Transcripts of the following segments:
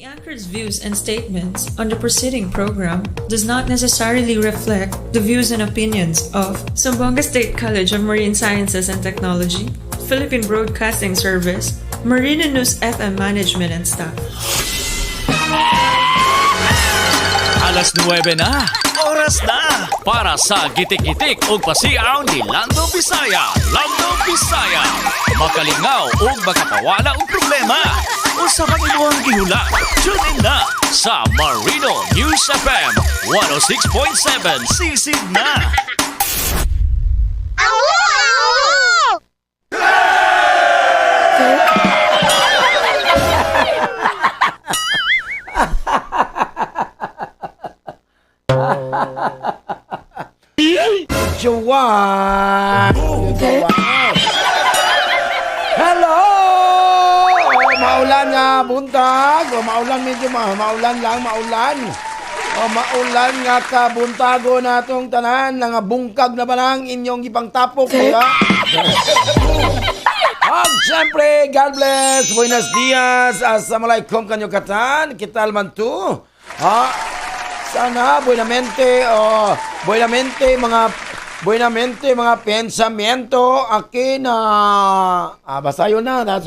The anchor's views and statements on the preceding program does not necessarily reflect the views and opinions of Zamboanga State College of Marine Sciences and Technology, Philippine Broadcasting Service, Marina News FM management and staff. Alas 9 na. Oras na para sa gitik-gitik ug pasiaw ni Lando Bisaya. Lando Bisaya. Makalingaw ug makapawala og problema. Usa kang imuhang gihula. Tune in na sa Marino News FM 106.7. Sisig na. Joan! Wow! Hello! Oh, maulan nga buntag. Oh, maulan medyo maulan lang, maulan. Oh, maulan nga kabuntago na atong tanan nga bungkag na ba nang inyong ipangtapok, di ba? Og syempre, God bless. Buenos dias. Assalamualaikum kanyo katan. Kital man to. Ha? Sana buenamente, oh, buenamente mga buenamente mga pensamiento akin na ah, basta yun na. That's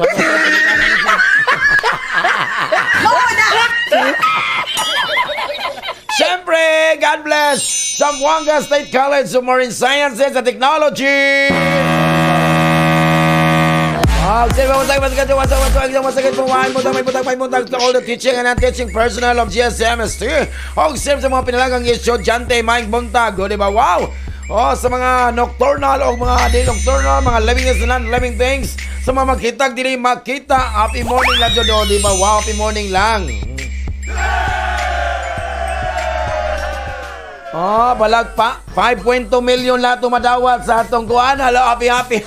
Siyempre, God bless Zamboanga State College of Marine Sciences and Technology. To all the teaching and non-teaching personnel of GSMST. Og siyempre sa mga pinalagang estudyante, Mike Buntag, o, di ba? Wow! Oh, sa mga nocturnal o mga di nocturnal, mga living and non-living things, sa mga makita, dili makita, happy morning lang jud, o, di ba? Wow, happy morning lang. Oh, balag pa. 5.2 million lahat tumadawat sa atong kuan. Hello, happy, happy.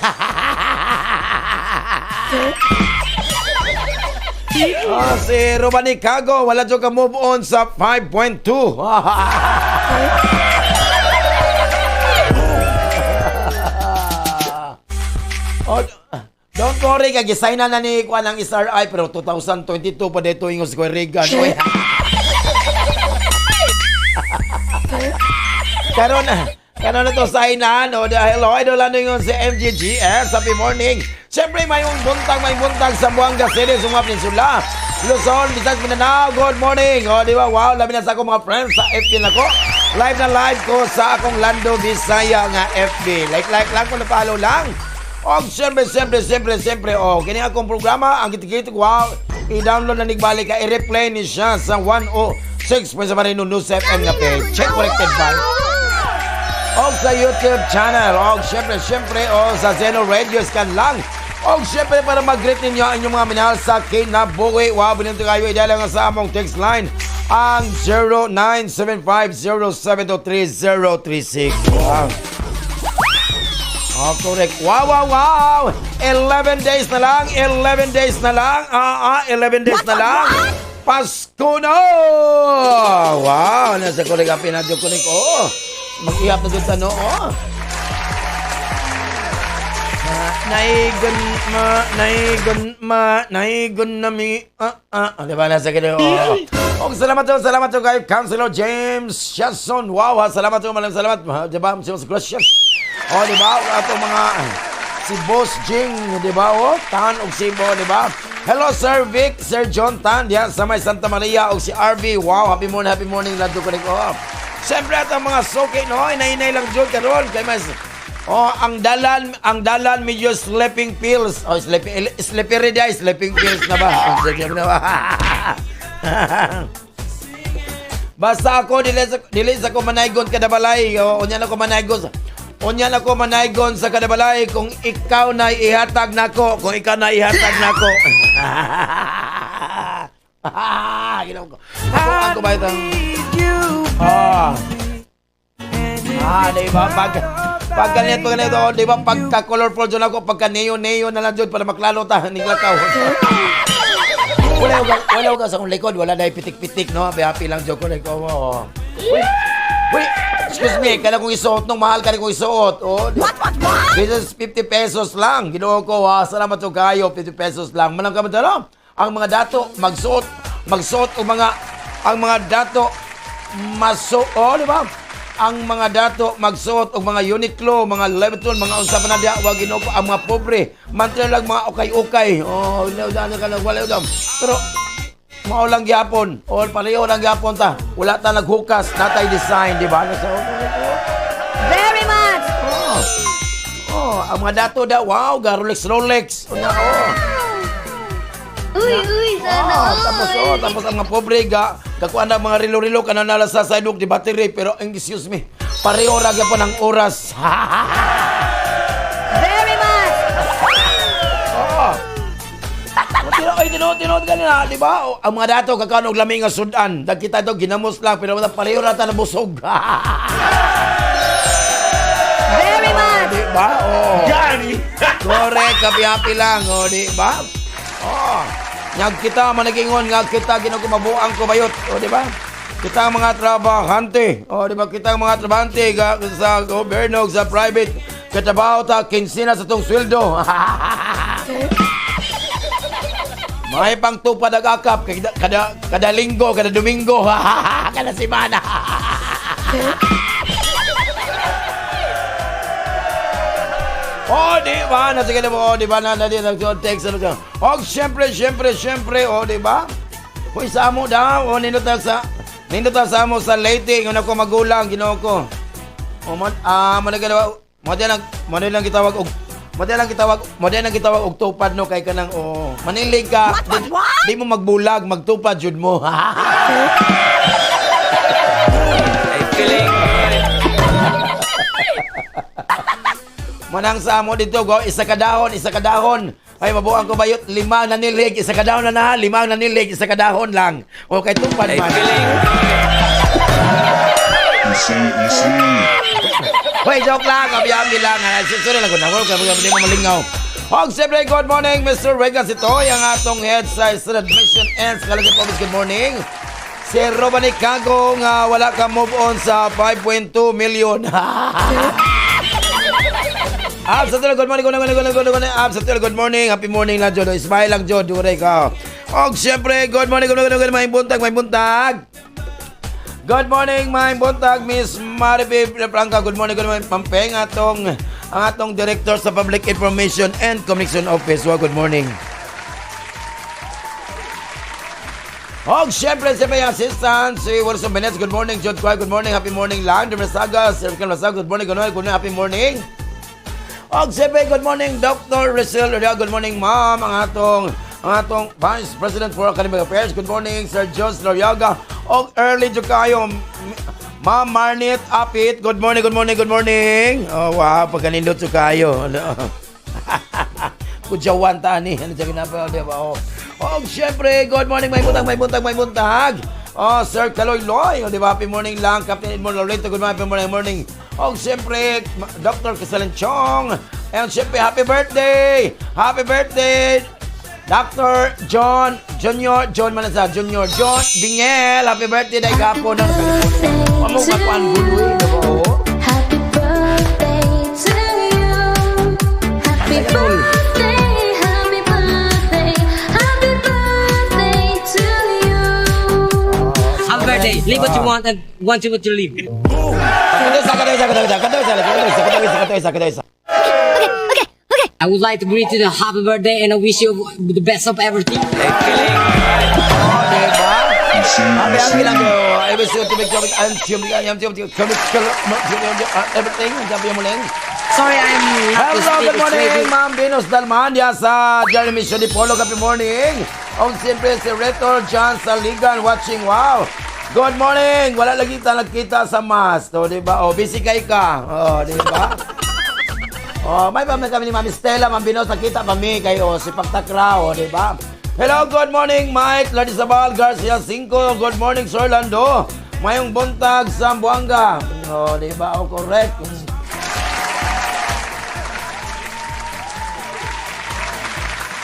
Ah, si Romani Cago, wala jud ka move on sa 5.2. Oh, don't worry, kay gisign na ni kuan ang SRI pero 2022 pa dito ingos ko Reagan. Uy. Karon karon na to sign na no dahil hello idol ano yung si MGGS. Happy morning. Siyempre may buntag sa Buanga City, sa mga peninsula. Luzon, Visayas, Mindanao. Good morning. O, di ba? Wow, labi na sa akong mga friends sa FB nako. Live na live ko sa akong Lando Bisaya nga FB. Like like lang kung na-follow lang. Og siyempre, siyempre, siyempre, siyempre, oh, kini akong programa, ang gitikit, wow, i-download na nigbalik ka, i-replay ni siya sa 106 sa Marino News FM nga page. Check corrected by. Og sa YouTube channel, og siyempre, siyempre, og sa Zeno Radio, scan lang. Og siyempre, para mag-greet ninyo ang inyong mga minahal sa kinabuhi. Wow, bininto kayo, idala nga sa among text line, ang 0975-0723036. Wow. Oh, correct. Wow, wow, wow! 11 days na lang, 11 days na lang, 11 days na lang. Pasko na! Wow, nasa correct ang pinadyo correct. Oh, mag-ihap na dun sa noo. Naigon ma, naigon ma, naigon na mi, ah, ah. Oh, diba, nasa ganun, oh. Oh, salamat to, salamat to kay Councilor James Jason. Wow, ha, salamat to, maraming salamat. Ha, diba, siya gracias. Oh, diba, ato mga si Boss Jing, diba, oh, Tan og Sibo, diba? Hello, Sir Vic, Sir John Tan, diyan sa may Santa Maria, og si RV. Wow, happy morning, lado ko oh. Siyempre, at ang mga suki, no, inay-inay lang dyan karon kay mas oh, ang dalan medyo sleeping pills. Oh, sleeping slippery day, sleeping pills na ba? Ang na ba? Basta ako dili sa ko manaygon kada balay. O, unya na ko manaygon. Unya na ko manaygon sa kada balay kung ikaw na ihatag nako, kung ikaw na ihatag nako. Ginawa ko. Ako ba ito? Ah. Ah, di ba? Pag ganito, ganito, di ba? Pagka colorful dyan ako, pagka neo-neo na lang dyan para maklaro ta, niglakaw. Wala ka sa akong likod, wala na pitik-pitik, no? Happy lang dyan ko, like, oh. Uy, uy, excuse me, kaya kong isuot nung mahal kaya kong isuot. Oh, what? This is 50 pesos lang. Ginoo ko, ha. Salamat to kayo, 50 pesos lang. Manang ka man ang mga dato, magsuot. Magsuot og mga ang mga dato maso, oh, di ba? Ang mga dato magsuot og mga Uniqlo, mga Louis, mga unsa pa na diha, wa Ginoo ko, ang mga pobre, mantra lang mga ukay-ukay. Oh, ano ka na wala yun. Pero mao lang gyapon. All pareho lang gyapon ta. Wala ta naghukas, natay design, di ba? Nasa Very much! Oh. Oh, ang mga dato da, wow, ga Rolex Rolex. Una, oh. Uy, uy, sana Oh, all! tapos oh, tapos ang mga pobre ga kakuan na mga rilo-rilo kanang nala sa sidewalk di battery, pero excuse me, pareho ra gyapon ang oras. Very much! Oo. Oh, tino, ay, tinuod, tinuod ganina, di ba? O, ang mga dato, kakanog lami nga sudan. Dagkita ito, ginamos lang, pero wala pareho ra ta nabusog. Very much! Di ba? Oo. Gani! Correct, happy-happy lang, o, di ba? Oo. Ngag kita, managingon, ngag kita, ginukumabuang kubayot, o, di ba? Kita ang mga trabahante, o, di ba? Kita ang mga trabahante ga, sa gobyerno, sa private, katabaho ta, kinsina sa tong sweldo. May pangtupad ang akap, kada, kada, kada linggo, kada Domingo, kada semana. Oh, di ba? Nasa ganun mo, oh, di ba? Na, na, di, nag text, ano ka. Oh, siyempre, siyempre, siyempre, oh, di ba? Hoy, sa amo daw, oh, nindot ta sa amo sa Leyte, yung ako magulang, Ginoo ko. Oh, man, ah, managalaw, mo lang gitawag og tupad no kay kanang oh, manilig ka. What, what, what? Di, di mo magbulag, magtupad jud mo. Feeling Manang sa amo dito, go, isa ka dahon, isa ka dahon. Ay, mabuang ko bayot, lima na nilig, isa ka dahon na na, lima na nilig, isa ka dahon lang. Okay, tupad man. feeling Easy, easy. Hoy, joke lang, abi-abi lang. Ah, sorry lang, kung ako, hindi mo malingaw. Og siyempre, good morning, Mr. Regan Sitoy, ang atong head sa Student Admission and Scholarship Office. Good morning. Si Robani Cago nga wala ka move on sa 5.2 million. Ab, sa good morning, good morning, good morning, good morning. Ab, sa good morning, happy morning lang, Jodo. Smile lang, Jodo. Duray ka. Og siyempre, good morning, good morning, good morning, may buntag, may buntag. Good morning, may buntag, Miss Mariby Franca. Good morning, Pampeng, atong, ang atong Director sa Public Information and Communication Office. Well, good morning. Og siyempre, sa may assistant, si Wilson Benez. Good morning, John Kwai. Good morning, happy morning lang. Dumasaga, Sir Ken Masaga. Good morning, good morning, good morning, happy morning. Og siyempre, good morning, Dr. Rizal Oria. Good morning, ma'am. Ang atong Vice President for Academic Affairs. Good morning, Sir Jos Loriaga. Og early jud kayo, Ma'am Marnit Apit. Good morning, good morning, good morning. Oh, wow, pagkanindot jud kayo. Ano? Kudyawan ta ni. Ano siya ginapa, di ba? Oh. Og siyempre, good morning, may buntag, may buntag, may buntag. Oh, Sir Kaloy Loy, oh, di ba? Happy morning lang. Captain Edmond Loreto, good morning, happy morning, morning. Og siyempre, Dr. Casalan Chong. And siyempre, happy birthday! Happy birthday! Dr. John Junior, John Manasa Junior, John Bingel. Happy birthday dahil gapon. Amo kakuan guloy, di ba? Oh. Happy birthday to you. Happy birthday, happy birthday, happy birthday to you. Happy birthday. Live what you want and want what you live. Katoy sa, katoy sa, katoy sa, katoy sa, katoy sa, katoy sa, katoy sa, katoy sa. I would like to greet you the happy birthday and I wish you the best of everything. Oh, di ba? Easy, Happy, happy easy. lang ko. I wish you to make and everything. Sabi mo lang. Sorry, I'm not to Hello, speak. good morning, It's Ma'am Venus Dalmania sa Jeremy Di Polo. Happy morning. Og siyempre si Rector John Saligan watching. Wow. Good morning. Wala lagi ta nagkita sa mass. To, di ba? Oh, busy kay ka. Oh, di ba? Oh, may pa kami ni Ma'am Stella, Ma'am Binos, nakita pa mi kay oh, si Pagtakraw, oh, di ba? Hello, good morning, Mike Ladizabal Garcia Cinco. Good morning, Sir Lando. Mayong buntag, Zamboanga. Oh, di ba? Oh, correct.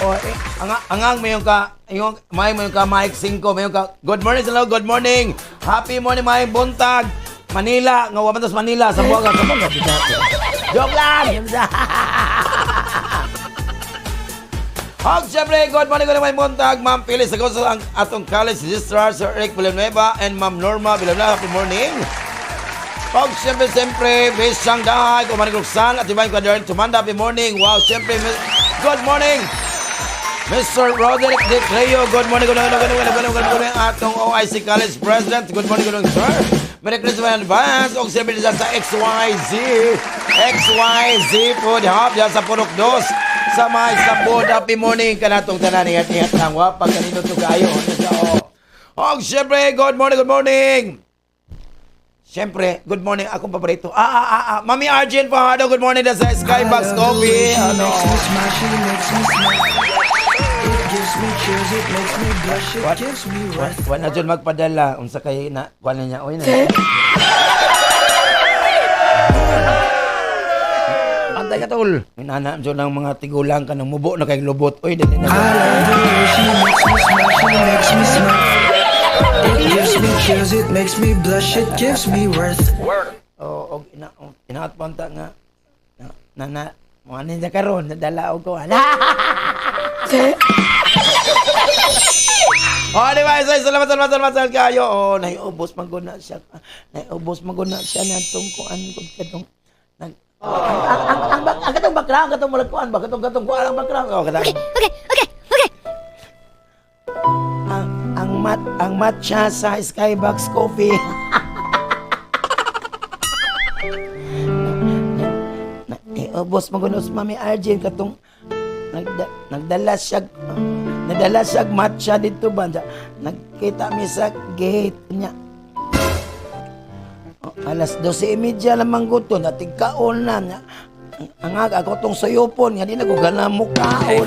Oh, eh, ang angang mayong ka, yung may mayong ka Mike Cinco, mayong ka. Good morning, hello, good morning. Happy morning, may buntag. Manila, nga wa man tas Manila, Zamboanga, Zamboanga. Joke lang. Ug syempre, good morning, good morning, buntag, Ma'am Phyllis Agoso, ang atong college registrar, Sir Eric Villanueva, and Ma'am Norma Villanueva. Happy morning. Ug syempre, syempre, Bisang Dahay, Kumanig Ruksan, at Divine Quadern, Tumanda, happy morning. Wow, syempre, good morning. Mr. Roderick De Creo, good morning, good morning, good morning, good morning, good morning, atong OIC College President. Good morning, good morning, sir. Merry Christmas in advance. Og siyempre dyan sa XYZ, XYZ Food Hub, dyan sa Purok Dos, sa may Sabod. Happy morning kanatong tanan. Ingat-ingat lang, wa pag kanino to kayo. Ano siya, oh. Og siyempre, good morning, good morning. Siyempre, good morning. Akong paborito. Ah. Mami Arjun Fajardo, good morning sa Skybox Coffee. Ano? Makes me smile, she makes me smile. It gives me chills, it makes me blush, it What? gives me worth. Wa na dyan magpadala. Unsa kay na, kuha na niya. Uy, na. Antay ka, tol. Inana dyan ang mga tigulang ka ng mubo na kay lubot. Uy, dili na. I love the way she makes me smile, she makes me smile. It gives me chills, it makes me blush, it gives me worth. Oh, og ina og inaat pa unta nga na na, na mga ninja karon nadala og ko. Ala. Oh, di ba? Salamat, salamat, salamat, salamat, salamat kayo. Oh, naiubos man gud na siya. Naiubos man gud na siya natong kuan gud katong nag ang katong background, katong murag kuan ba, katong kuan ang background. Oh, katong. Okay. Ang matcha sa Skybox Coffee. Na, eh, oh, boss, magunos, Mami Arjun, katong nagdala siya matcha dito ba? Nagkita mi sa gate niya. Oh, alas 12:30 lamang guto, natigkaon na niya. Ang ako tong suyupon, nga di na ko gana mukaon.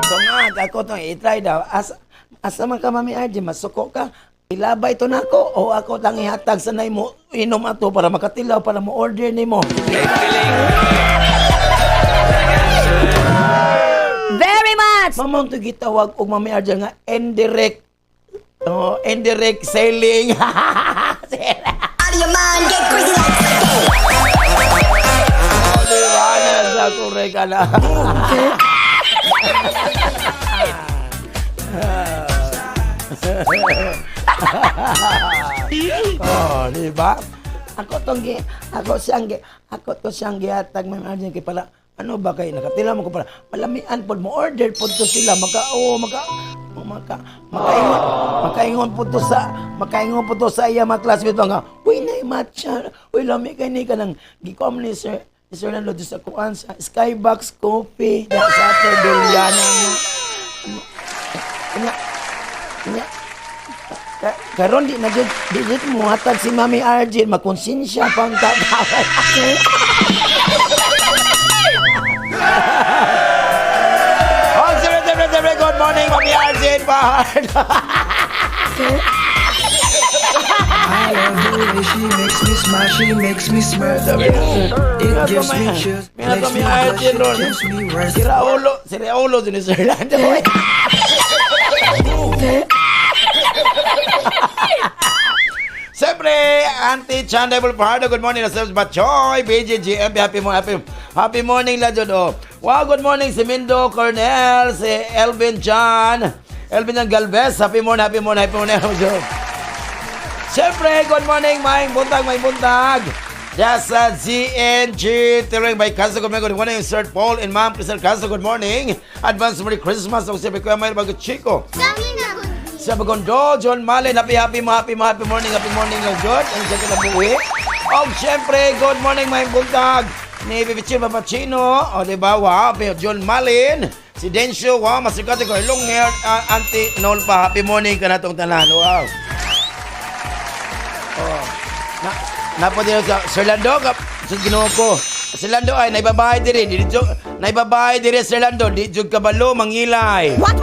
So nga, ako tong i-try daw. Asa man ka, Mami RJ, masuko ka. Ilabay to nako o ako tang ihatag sa nay mo inom ato para makatilaw para mo order nimo. Very much. Mamang to gitawag og Mami RJ nga indirect, oh, indirect selling. Out of your mind, get crazy like Oh, di ba na sa correct ka na. Oh, di ba? Ako to siyang gihatag, Ma'am Arjun, kay pala ano ba kay nakatila mo ko para malamian pod mo order pod to sila maka oh, maka oh, maka makaingon makaingon pod to sa makaingon pod to sa iya mga classmate ba nga, "Uy, nay matcha, uy, lami kay ni kanang gikom ni Sir Lando sa kuan sa Skybox Coffee da sa Terduliana." Nya nya karon di na jud di jud mo hatag si Mami Arjun, makonsensya pang tatawag. Oh, siyempre, siyempre, siyempre, good morning, Mami Arjun Bahar. I love the way she makes me smile, she makes me smile. It gives me chills, makes me blush, it gives me worth. Si Raulo, si Sir Lando. Siyempre, Auntie Chan Devil Pardo, good morning. Nasa Bachoy, BGGM, happy mo, happy, happy morning la jud, oh. Wow, good morning si Mindo Cornel, si Elvin John, Elvin John Galvez, happy morning, happy morning, happy morning. Siyempre, good morning, may buntag, may buntag. Yes, sa ZNG Tiring by Castro. Good morning, good morning, Sir Paul and Ma'am Crystal Castro. Good morning. Advance Merry Christmas. Ako siyempre, Kuya Mayro Bago Chico. Sa Bagondo, John Malin, happy, happy, happy, happy morning, lang, George. Ano siya kinabuhi? O, siyempre, good morning, may buntag. Ni Bibichil Papachino, o, di ba? Wow, John Malin, si Densyo, wow, masikati ko, long hair, Auntie Noel pa, happy morning ka na itong tanan, wow. Oh, na, napo din sa Sir Lando, kap, sa Ginoo ko. Sir Lando ay naibabahay diri, di jud naibabahay diri Sir Lando, di jud kabalo mangilay. What?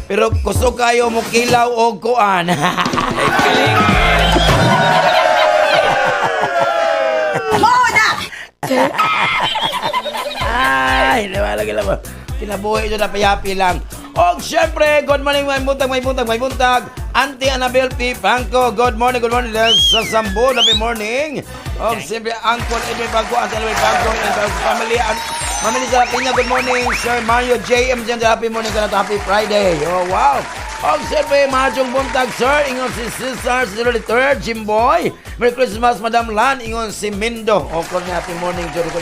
Pero kusog kayo mo kilaw og kuan. Muna! Ay, di ba lagi lang. Kinabuhi ito na payapi lang. Og syempre, good morning, may buntag, may buntag, may buntag. Auntie Annabel P. Franco, good morning, good morning. Sa Sambo, happy morning. Og siyempre, Uncle Edwin Franco, Auntie Edwin Franco, and the family. Mami Lisa Pina, good morning. Sir Mario J.M. Dyan, happy morning ka na, happy Friday. Oh, wow. Og siyempre, maayong buntag, sir. Ingon si Cesar, si III, Jimboy. Merry Christmas, Madam Lan. Ingon si Mindo. O, oh, happy morning, Jody ko.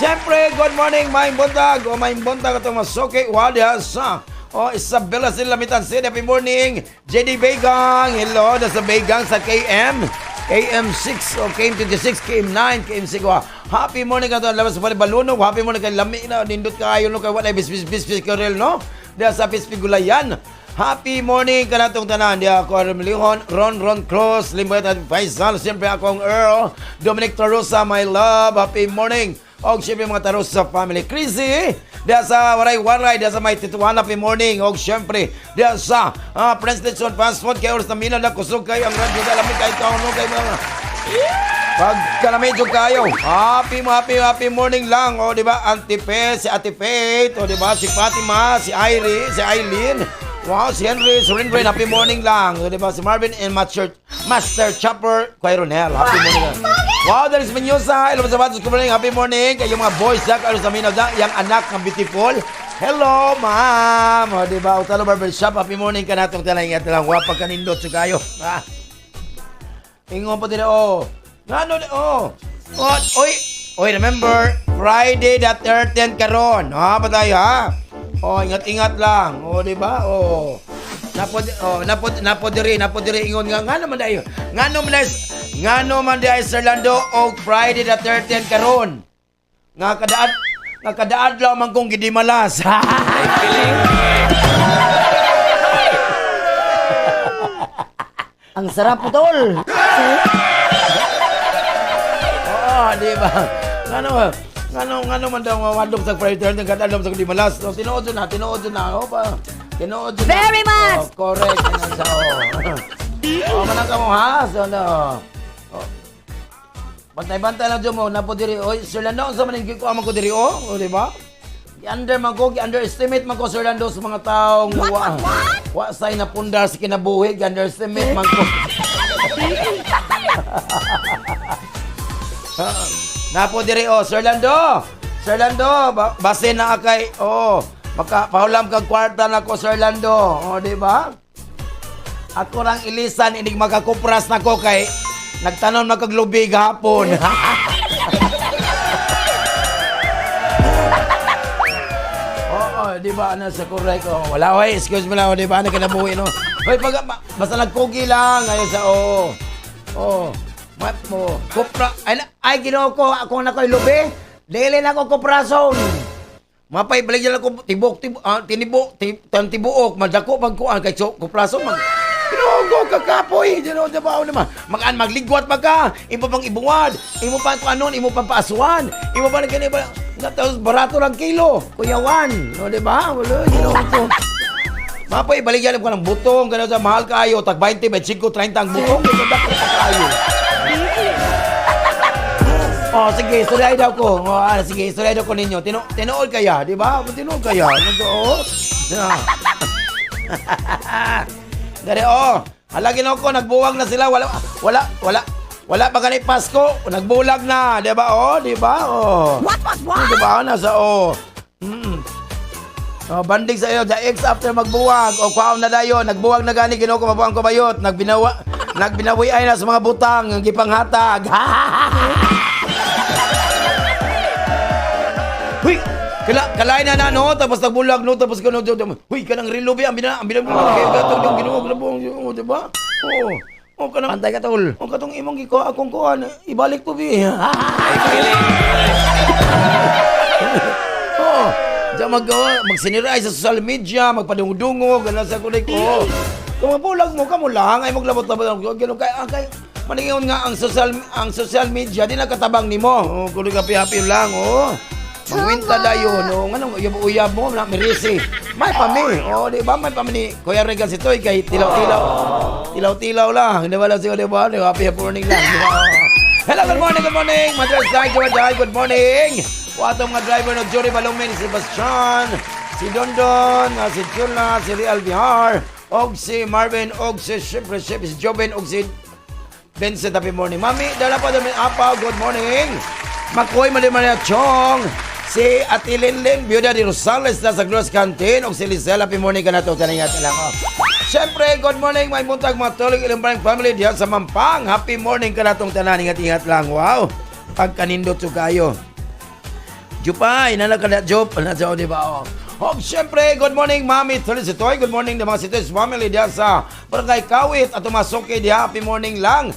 Siyempre, good morning, maayong buntag. O, maayong buntag atong masuki. Wala sa O, Isabela Silamitan City, happy morning. JD Begang, hello, nasa Begang sa KM. KM6 o KM26, KM9, KM6. Wa. Happy morning ka to. Labas sa Balunog. Happy morning kay lami na. Nindot kayo no kay wala bis bis bis bis karel no. Diya sa Pispigulayan. Happy morning ka natong tanan. Diya ako Aram Lihon, Ron Ron Cruz, Limboy at Faisal. Siyempre akong Earl, Dominic Tarosa, my love. Happy morning. Og siyempre mga Tarosa family. Crazy, diya sa Waray Waray, diya sa may Tituan, happy morning. Og siyempre, diya sa Prince Lechon Fast Food, kay oras na mina na kusog kayo ang radyo, alamig kayo taon, no, kay mga pagkalamig jud kayo. Happy, happy, happy morning lang. O, di ba? Auntie Fe, si Ate Faith, o, di ba? Si Fatima, si Irie, si Eileen. Wow, si Henry, si Rinrin, happy morning lang. O, di ba? Si Marvin and Master, Master Chopper, Kuya Ronel, happy morning lang. Wow, there is Menyosa. Hello, sa Batos, good morning, happy morning. Kayo mga boys, Jack, ano sa Minaw, yung anak ng beautiful. Hello, ma'am. O, di ba? Utalo Barber Shop, happy morning ka natong talang. Ingat lang. Wapag kanindot sa kayo. Ah. Ingon po din, oh. Ngano, oh. Oh, oy, oy, remember, Friday the 13th karon. Ha, pa tayo, ha? Oh, ingat-ingat lang. Oh, di ba? Oh. Napo, oh, napo, napo diri, napo diri ingon nga ngano man dayo. Ngano man dayo, ngano man dayo Sir Lando og Friday the 13th karon. Nga kadaadlaw man kong gidimalas. Ang sarap po, tol. Oo, di ba? Ngano ngano ngano man daw mawadlok sa Friday 13 kada adlaw sa gidimalas. So, tinuod na, tinuod na. Oh, pa. Tinuod na. Very much. Oh, correct. Ano sa oh. Oh, manang ka mo ha. So, no. Oh. Bantay-bantay lang dyan mo. Napo diri. Oy, Sir Lando, unsa man yung gikuha man ko diri, oh? O, di ba? Gi-under man ko, gi-underestimate man ko, Sir Lando, sa mga taong wa, wa say na pundar sa kinabuhi, gi-underestimate man ko. Napo diri oh, Sir Lando. Sir Lando, base na kay oh, maka pahulam kag kwarta nako Sir Lando. Oh, di ba? Ako rang ilisan inig makakupras nako kay nagtanom na kag lubi gahapon. Oo, di ba ano sa correct? Oh, wala hoy, excuse me lang, oh, di ba ano kinabuhi no? Hoy, pag basta nagkugi lang ayon sa oh. Oh. Ma, mo, kupra ay, ay Ginoo ko, ako na ko'y lubi. Dili na ko kuprason. Mapay balik ako tibok tib, tinibo tan tibuok madako pag kuan kay so, kuprason mag Ginoo ko kakapoy Ginoo di ba naman magaan magligwat pa ka imo pang ibuwad imo pa kuanon imo pa paasuan imo pa gani ba tapos barato lang kilo kuyawan no di ba wala Ginoo ko. Mapay baligyan ko ng butong gano'n sa mahal kayo tag 20 25 30 ang butong ito dako pa kayo. Oh, sige, istorya daw ko. Oh, sige, istorya daw ko ninyo. Tinuod kaya, di ba? Tinuod kaya. Ano oh. Yeah. Dari oh, halagin ako, nagbuwag na sila. Wala wala wala wala pa gani Pasko, nagbulag na, di ba? Oh, di ba? Oh. What? Di ba? Nasa oh. Oh, banding sa iyo, the ex after magbuwag o kwaon na dayon, nagbuwag na gani Ginoo ko mabuang ko bayot, nagbinawi ay na sa mga butang ang gipanghatag. Huy, kala kalay na na no, tapos nagbulag no, tapos gano huy kanang relobe ang bina kay gatong yung Ginoo grabe oh, di ba? Oh. Oh, kanang Pantay ka, tol. Oh, katong imong gikuha akong kuan, ibalik to bi. Oh, diyan mag oh, magsiniray sa social media, magpadungdungo, ganun sa kulit ko. Kung mabulag mo kamo lang ay maglabot-labot ganun kay ang kay maningon nga ang social media di nakatabang nimo. Oh, kulit ka happy lang oh. Magwinta dayon, oh, nganong uyab-uyab mo, na mirisi. May pami, oh, di ba? May pami ni Kuya Regan si Toy kay tilaw-tilaw. Tilaw-tilaw lang, di ba lang siya, di ba? Di ba? Happy morning lang, di ba? Oh. Hello, good morning, good morning. Mother's Day, Joy, good morning. Wato mga driver no Jory Balumin, si Sebastian, si Dondon, si Chula, si Real Bihar. Og si Marvin, og si siyempre, si Joven, og si Vincent, happy morning. Mami, dala pa namin apaw, good morning. Makoy Mali Maria Chong. Si Ate Linlin, Viuda di Rosales na sa Glorious Canteen. Og si Lizelle, happy morning ka na to. Taningat lang. Oh. Siyempre, good morning, may buntag mga tulig ilang family diyan sa Mampang. Happy morning ka na tong tanan. Ingat-ingat lang. Wow. Pagkanindot so kayo. Jupay, nala ka na, Jup. Ano sa di ba? Oh. Oh, siyempre, good morning, Mami Tuloy si Toy. Good morning, mga si Toy's family diyan sa Barangay Kawit at Tumasuki diya. Happy morning lang.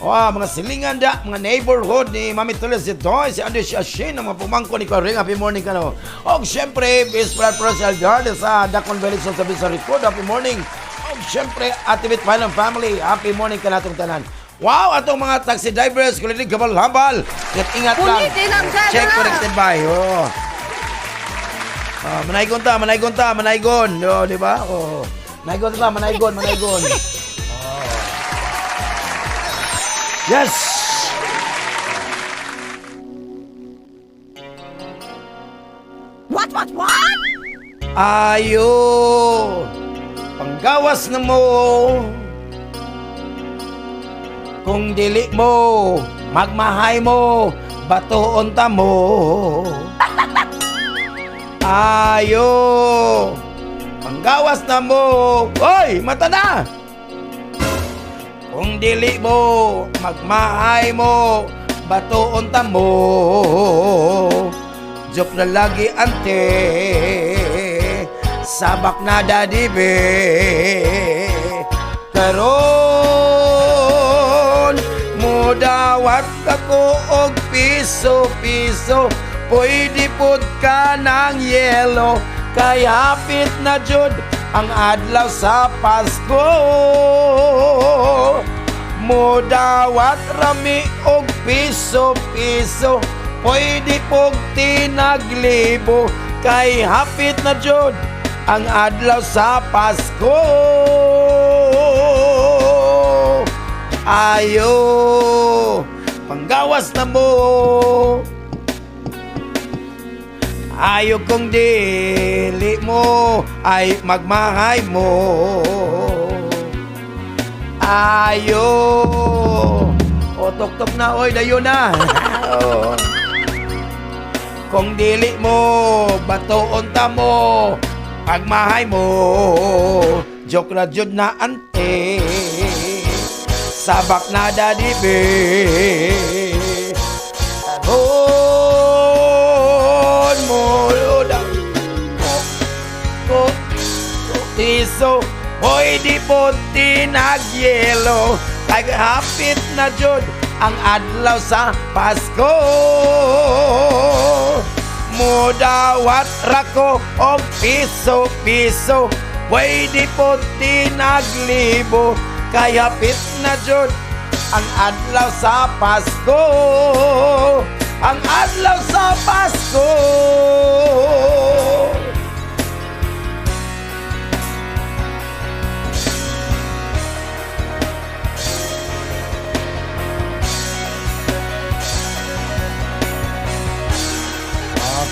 Oh, mga silingan da, mga neighborhood ni Mami Tuloy si Toy, si Andres Yashin, ang mga pumangko ni Karing. Happy morning ka no. Oh, siyempre, Miss Brad Rosal Garden sa Dakon Valley sa Bisa Record. Happy morning. Oh, siyempre, Ate Bit Final Family. Happy morning ka natong tanan. Wow, atong mga taxi drivers, kulilig gabal-hambal. Ingat-ingat lang. Check connected by. Oh. Ah, manaygon ta, manaygon ta, manaygon. Oh, di ba? Oh. Manaygon ta, manaygon, manaygon. Oh. Yes. What, what, what? Ayo. Panggawas na mo. Kung dili mo, magmahay mo, batuon ta mo. Ayo. Panggawas na mo. Oy, mata na. Kung dili mo, magmahay mo, batuon ta mo. Joke na lagi ante, sabak na daddy be. Karon, mudawat ako og piso-piso, pwede pod ka ng yelo, kay hapit na jud ang adlaw sa Pasko. Mudawat rami og piso-piso, pwede pog tinaglibo, kay hapit na jud ang adlaw sa Pasko. Ayo, panggawas na mo. Ayo kung dili mo ay magmahay mo. Ayo. O tok-tok na oy dayon na. Oo. Kung dili mo batuon ta mo pagmahay mo. Joke ra jud na ante. Sabak na daddy be. Aron mo da ko tiso. Hoy di po tinagyelo, kay hapit na jud ang adlaw sa Pasko. Mudawat rako og piso-piso, pwede po tinaglibo, kay hapit na jud ang adlaw sa Pasko. Ang adlaw sa Pasko.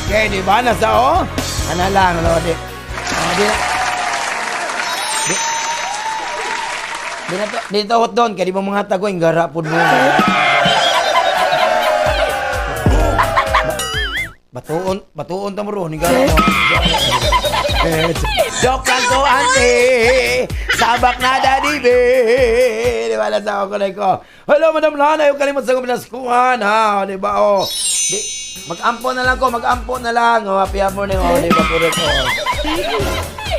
Okay, di ba? Nasa o? Ano lang, ano, di. Oh, di. Di. Di na to, di to doon, kaya di mo mga tagoy, gara po mo. Batuon, batuon ta mo roon, gara mo. Eh, joke lang ko, ante. Sabak na, daddy, be. Di ba, nasa ako ko. Hello, Madam Lana. Ayaw kalimot sa kuminaskuhan, ha? Di ba, oh. Di, mag-ampo na lang ko, mag-ampo na lang. Oh, happy morning, oh. Di ba, correct, oh.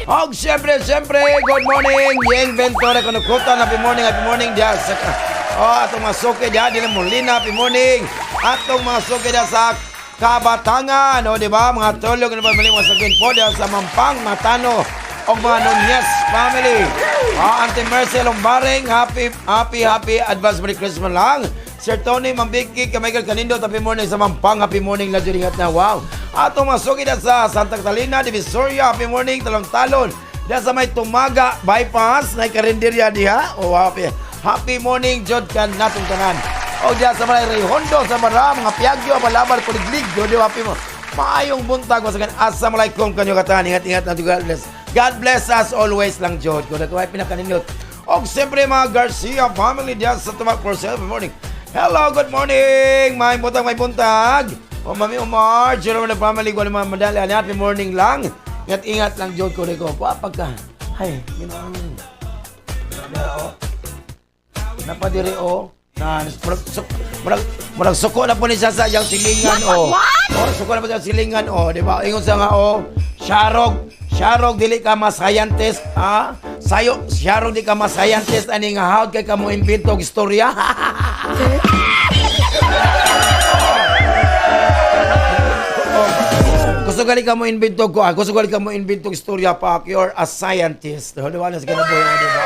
Og siyempre, siyempre, good morning. Yeng Ventura Kunukutan, happy morning diya sa oh, atong mga suki diya, di na Molina, happy morning. Atong mga suki diya sa Kabatangan, o di ba? Mga tulog na pamilya mga sakin po diya sa Mampang, Matano, o mga Nunez family. Oh, Auntie Mercy Lombaring, happy, happy, happy advance Merry Christmas lang. Sir Tony Mambiki, ka Michael Canindo, happy morning sa Mampang, happy morning na ingat na, wow. Atong mga suki diya sa Santa Catalina, Divisoria, happy morning, talong-talon. Diya sa may Tumaga bypass, na karinderya diha. Oh, happy, happy morning, jud kan natong tanan. O diya sa may Rayhondo, sa Mara, mga Piagyo, Balabal, Kuliglig, jud happy mo. Maayong buntag, masagan, assalamualaikum kanyo katahan. Ingat-ingat na God bless. God bless us always lang jud. Kung nagkuhay pinakanindot. Og siyempre mga Garcia family diyan sa Tumak for Good morning. Hello, good morning. May buntag, may buntag. O Mami Omar, Jerome na family ko naman madali. Happy morning lang. Ingat ingat lang jud ko ko. Pagka ay, ginoong. Na, oh. Napadiri oh. Na murag, murag, murag suko na po ni siya sa iyang silingan oh. Oh, suko na po siya sa silingan oh, di ba? Ingon sa nga oh, Sharog, Sharog dili ka mas scientist, ha? Sayo, Sharog di ka mas scientist ani nga hawd kay ka mo imbento og istorya. Oh, gusto gali ka mo invento ko, ah. Gusto gali ka mo invento og istorya pa, you're a scientist. Oh, di ba? Nasa kinabuhi, oh, di ba?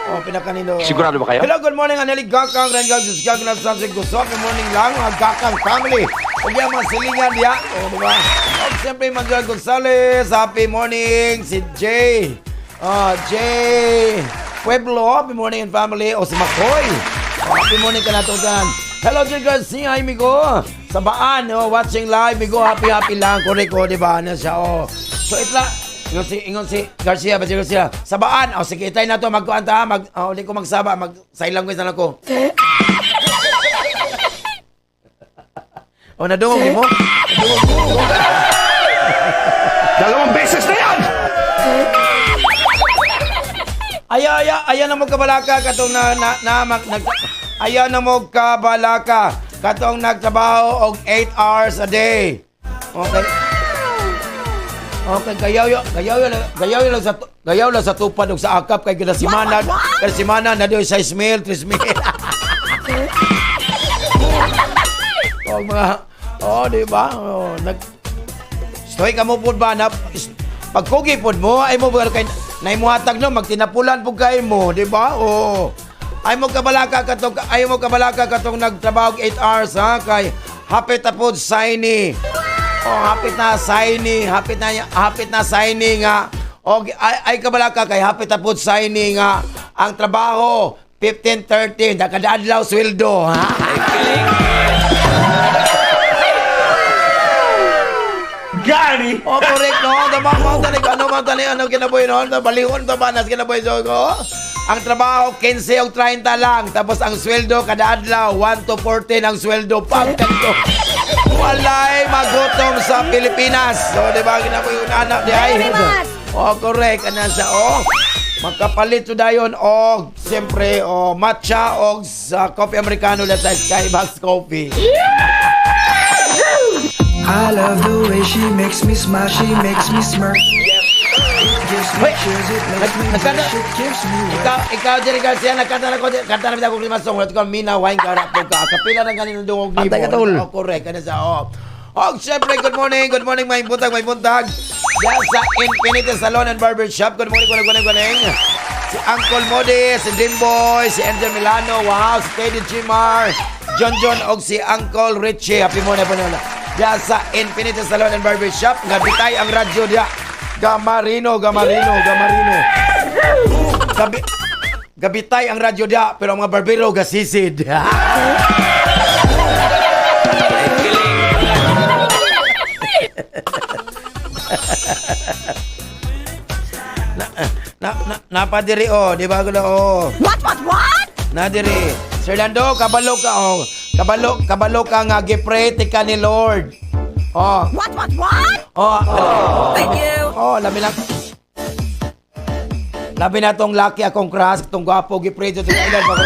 Oh, pinakanino. Sigurado ba kayo? Hello, good morning, Aneli Gakang, Rengal, Diyos Gakang, Nasa Gusto. Good morning lang, mga Gakang family. Huwag yan, mga silingan diya. O, di ba? O, siyempre, Manuel Gonzales, happy morning, si Jay. Oh, Jay Pueblo, happy morning and family. O, si McCoy. Oh, happy morning ka na tanan. Hello, Jay Garcia, hi, migo. Sa Baan, oh, watching live, migo, happy, happy lang. Correct, oh, di ba? Ano siya, oh. So, itla, ingon si Garcia, ba si Garcia? Sa Baan, oh, sige, itay na to, magkuan ta, mag, oh, hindi ko magsaba, mag, sign language na lang ko. Oh, nadungog mo? Nadungog mo? Dalawang beses na yan! Aya, aya, aya na mo kabalaka katong na, na, na, mag, nag, aya na mo kabalaka katong nagtrabaho og 8 hours a day. Okay. Okay, gayaw yo, gayaw yo, gayaw yo lang sa gayaw lang sa tupad og sa akap kay kada simana na doy 6 mil, 3 mil. Oh, mga oh, di ba? Oh, nag Stoy ka mo pud ba na pagkugi pud mo ay mo ba kay naimuhatag no magtinapulan pud kay mo, di ba? Oo. Ay mo kabalaka katong ay mo kabalaka katong nagtrabaho og 8 hours ha kay hapit na pod signy. Oh, hapit na signy, hapit na signy nga. Og ay, ay kabalaka kay hapit na pod signy nga ang trabaho 15:30 nakadaadlaw sweldo ha. Gani! Oh, correct, no? Tama mo, tani ano mo, tani ano kinabuhi, no? Balihon, tama na, kinabuhi, so, ko. Ang trabaho, 15 o 30 lang. Tapos ang sweldo, kada adlaw, 1 to 14 ang sweldo. Pag kanto. Walay magutom sa Pilipinas. So, di ba, kinabuhi yung anak di ay. Oh, correct. Ano sa, oh. Magkapalit to dayon og siyempre oh matcha og sa coffee americano let's sa Skybox Coffee. I love the way she makes me smile, she makes me smirk. It gives me Wait. chills, it makes me blush, it gives me work. Ikaw, Jerry Garcia, nagkanta na ko, kanta na ko Christmas song. Wala ko, Mina, wine ka, rap ka. Kapila ng ganin ng dungog ni Patay ka, tol. Oh, correct. Ano sa, oh. Oh, syempre, good morning, may buntag, may buntag. Diyan sa Infinity Salon and Barber Shop. Good morning, good morning, good morning. Si Uncle Modi, si Dreamboy, si Angel Milano, wow, si Teddy Gmar, John John, og si Uncle Richie. Happy morning po nila. Diyan sa Infinity Salon and Barber Shop, gabitay ang radyo diya. Gamarino, Gamarino, Gamarino. Gabi, gabitay ang radyo diya, pero ang mga barbero gasisid. Na, na, napadiri oh, di ba gulo oh. What? Nadiri. Sir Lando, kabalo ka oh. Kabalo, kabalo ka nga gipray ti ka ni Lord. Oh, What? oh. Thank you. Oh, labi na. Labi na tong laki akong crush, tong gwapo gipray to idol pa ko.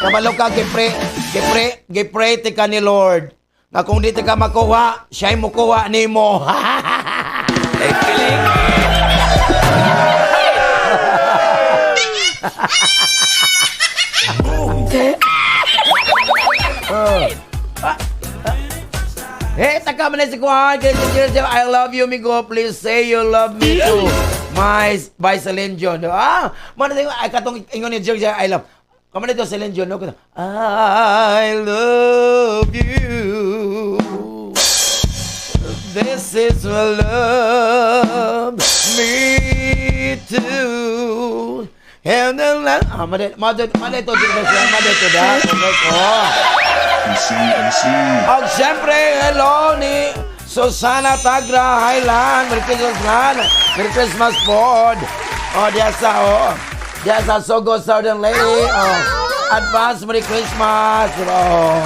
Kabalo ka gipray, gipray, gipray ti ka ni Lord. Nga kung di ti ka makuha, siya'y mukuha nimo. Eh, taka man na si Kuhan. Kaya si Jerry, I love you, migo. Please say you love me too. My, by Celine Dion. Ah, mana tayo, ay, katong ingon ni Jerry, I love. Kamo na ito, Celine Dion. No? I love you. This is my love, me too. And then, ah, mali, mali, mali ito, Jerry, mali ito, da. Oh. Og siyempre, hello ni Susana Tagra, Highland. Merry Christmas, man. Merry Christmas po. Oh, diya sa, oh. Diya sa Sogo Southern Lady. Oh. Advance Merry Christmas. Oh.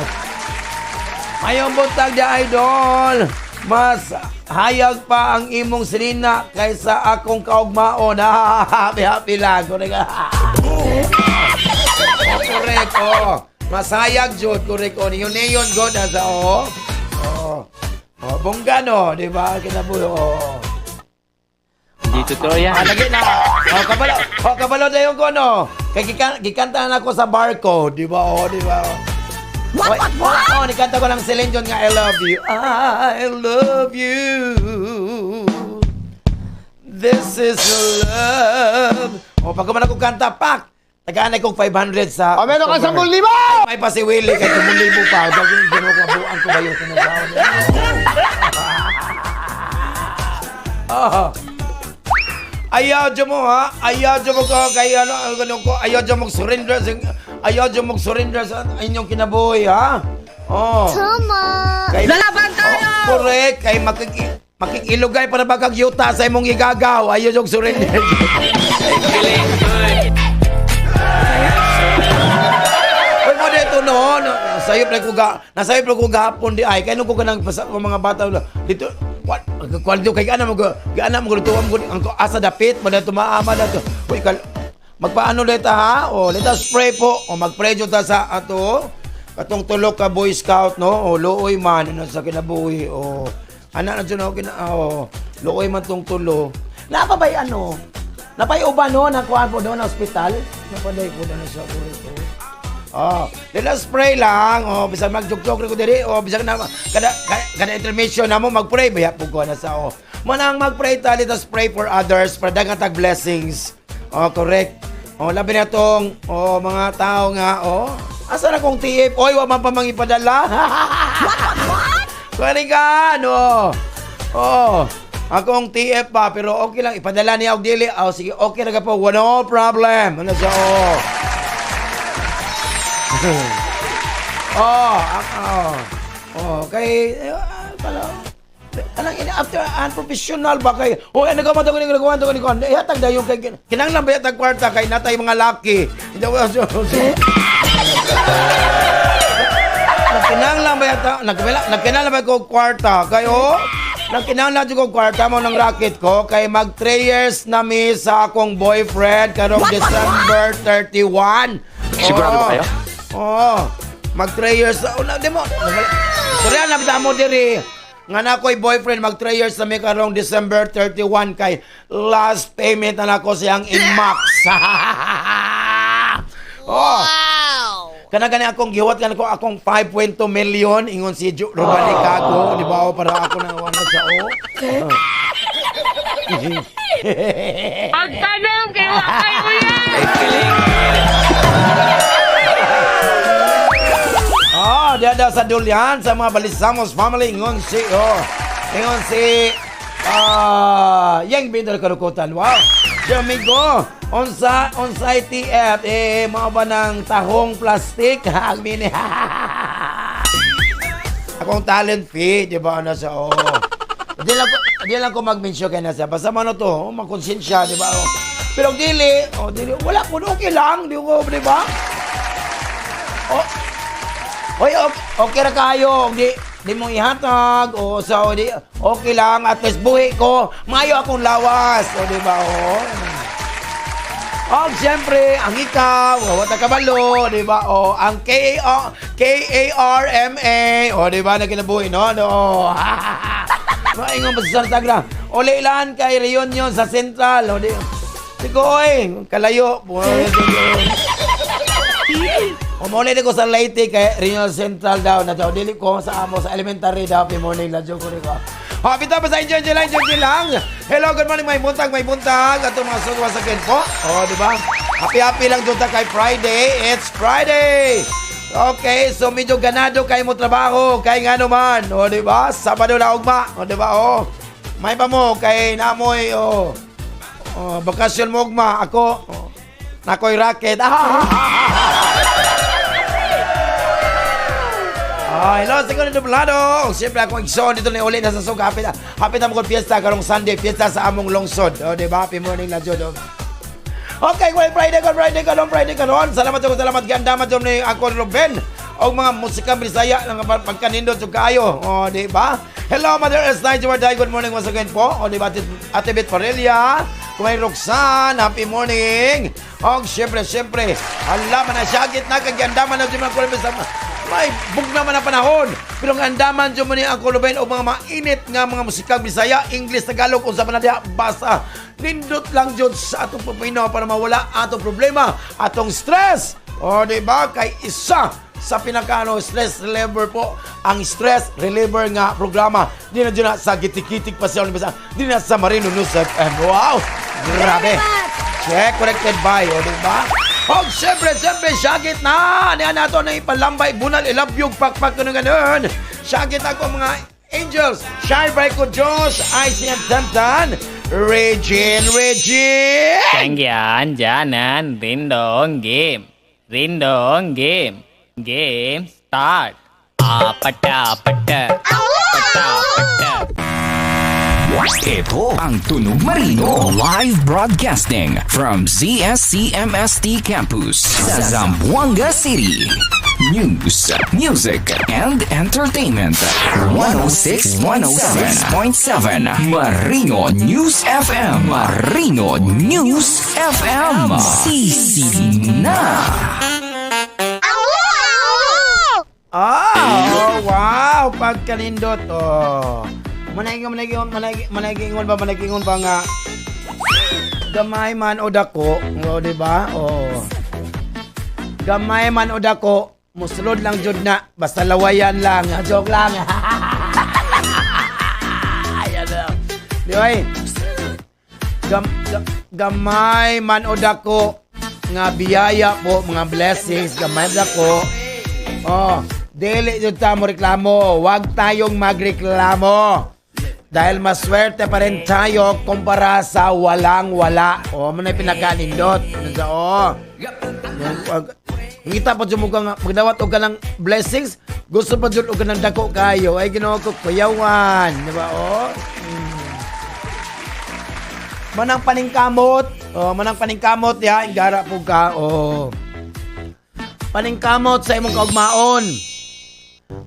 Mayong buntag di, idol. Mas hayag pa ang imong sinina kaysa akong kaugmaon. Happy, happy lang. Correct. Oh, correct. Oh. Mas hayag jud, correct. Oh, niyon niyon god nasa oh. Oh. Oh, bongga no, di ba? Kinabuhi. Oh. Hindi totoo yan. Ah, lagi na. Oh, kabalo. Oh, kabalo dayon ko no. Kay gikanta na ako sa barko, di ba? Oh, di ba? What? Oh, nikanta ko ng Celine Dion nga "I love you." I love you. This is love. Oh, pag man ako kanta, pak. Tagaan kong 500 sa. O, meron ka 10,000! May pa si Willie kay 10,000 pa. Daging gino ko buang ko ba yung sinasawa niya. Oh. Ayaw dyan mo ha. Ayaw dyan mo ko kay ano ano ko. Ayaw dyan mo surrender sa ayaw dyan mo surrender sa inyong kinabuhi ha. Oh. Tama. Kay, Lalaban tayo! Oh, correct. Kay makikilugay para ba kag yuta sa imong igagaw. Ayaw yung surrender. Uy, mo dito no, no, nasayop na ko ga, nasayop na ko gahapon di ay kay nung ko kanang pasa mga bata dito what kwan dito kay ana mo gaana mo lutuan mo ang asa dapit mo dito maama dito. Uy kal magpaano dito ha? O let us pray po. O magpray jud ta sa ato katong tulo ka Boy Scout no. O luoy man ano sa kinabuhi. O ana na jud ako kina o luoy man tong tulo. Napa bay ano? Napay uban no nakuan po doon sa ospital. Napaday po doon sa ko. Oh, let us pray lang. Oh, bisag magjugjog ko diri. Oh, bisag na kada kada intermission na mo magpray baya po ko na sa oh. Manang magpray ta, let us pray for others para daghan tag blessings. Oh, correct. Oh, labi na tong oh mga tao nga oh. Asa na kong TF? Oy, wa man pa mangipadala. What? What? Ka, no. Oh, akong TF pa pero okay lang ipadala niya og dili. Oh, sige, okay ra ka po. No problem. Ano sa oh. Oh, oh. Oh, kay pala. Anang ina after unprofessional ba kay? Oh, ano ka man to ni ko ni ko. Ihatag dayon kay kinahanglan ba yatag kwarta kay natay mga laki. Nagkinahanglan ba yata? Nagkinahanglan ba ko kwarta kay oh? Nagkinahanglan jud ko kwarta mo ng racket ko kay mag 3 years na mi sa akong boyfriend karong December 31. Sigurado ba kayo? Oo. Mag 3 years. Oh, na, di mo. Sorry, na bita mo diri. Nga na ako'y boyfriend, mag 3 years na mi karong December 31 kay last payment na nako siyang inmax. Oh. Kana gani akong gihuwat kan ko akong 5.2 million ingon si Robani Cago, di ba? O, para ako na wala sa o. Pagtanong kay Wakay mo yan! Oh, diya daw sa Dulyan sa mga Balisamos family ingon si oh. Ingon si Yang Binder Karukutan. Wow. Di amigo, unsa unsa ITF eh mao ba ng tahong plastic ha mini. Akong talent fee, di ba ano sa oh. Di lang ko mag-mention kay nasa. Basta man to, oh, makonsensya, di ba? Oh. Pero dili, oh, dili, wala po, okay lang, di ko, di ba? Oh, Hoy, okay, okay ra kayo. Di mo ihatag o sa o di okay lang at least buhi ko. Maayo akong lawas. O di ba? O. O, siyempre, ang ikaw, o, wata kabalo, di ba? O, ang K A K A R M A, o, di ba, na kinabuhi, no? No. Maingon pa sa Santa O, leilan kay reunion sa Central, o, di. Di ko, oy, kalayo. Umuli ko sa Leyte kay Reunion Central daw na daw dili ko sa amo sa elementary daw happy morning la joke ko. Happy ta sa enjoy enjoy lang enjoy lang. Hello, good morning, may buntag, may buntag. Ato mga sugwa sa po. Oh, di ba? Happy happy lang jud ta kay Friday. It's Friday. Okay, so medyo ganado kay mo trabaho kay ngano man. Oh, di ba? Sabado na ugma. Oh, di ba? Oh. May pa mo kay namoy oh. Oh, bakasyon mo ugma ako. Oh. Nakoy racket. Ah! Ah, hello, Segundo Dublado. Siyempre akong igsoon dito ni uli na sa suga. Happy na, happy na mo piyesta karong Sunday, piyesta sa among lungsod. Oh, di ba? Happy morning na jud. Oh. Okay, good Friday, good Friday, good Friday, karon. Salamat jud, salamat ganda man jud ni ako Ruben. Og mga musika Bisaya nga pagkanindot jud kaayo. Oh, di ba? Hello, Mother Earth Night. Good morning once again po. Oh, di ba? Ate Beth Parilla, Kumay Roxanne, happy morning. Og syempre, syempre, hala man na syagit na kag man na jud mga kulubin sa may bugna man ang panahon. Pero ang andaman jud mo ni ang kuluben og mga mainit nga mga musikang Bisaya, English, Tagalog, unsa man na diha, basta nindot lang jud sa atong pagpaminaw para mawala atong problema, atong stress. O di ba? Kay isa sa pinakaano stress reliever po ang stress reliever nga programa di na dyan na sa Gitikitik pa siya di na sa Marino News FM. Wow, grabe. Check connected by, o di ba? Og syempre, syempre, syagit na! Niya nato na ipalambay, bunal, ilabyog, pakpak, ganun, ganun. Syagit ako mga angels. Shine bright ko, Diyos, IC and Tantan, Regine, Regine! Tangyan, janan, rindong, game. Rindong, game. Game, start. Apata, apata. Apata, apata. Ito ang Tunog Marino live broadcasting from ZSCMST Campus sa Zamboanga City. News, music, and entertainment. 106 106.7 Marino News FM. Marino News FM. Sisi na. Ah, oh, wow, pagkanindot. Oh. Manay manay manay manay ba manay ba nga gamay man o dako, o di ba? Oh. Gamay man o dako, musulod lang jud na, basta lawayan lang. Joke lang. Ayan lang. Di ba? Eh? Gamay man o dako nga biyaya po, mga blessings, gamay dako. Oh, dili jud ta mo reklamo. Wag tayong magreklamo. Dahil maswerte pa rin tayo kumpara sa walang-wala. Oh, mo na pinakanindot. Sa oh. Ngita pa jud mo nga magdawat og kanang blessings, gusto pa jud og kanang dako kayo. Ay Ginoo ko kuyawan, di ba? Oh. Manang paningkamot. Oh, manang paningkamot ya, ingara po ka. Oh. Paningkamot sa imong kaugmaon.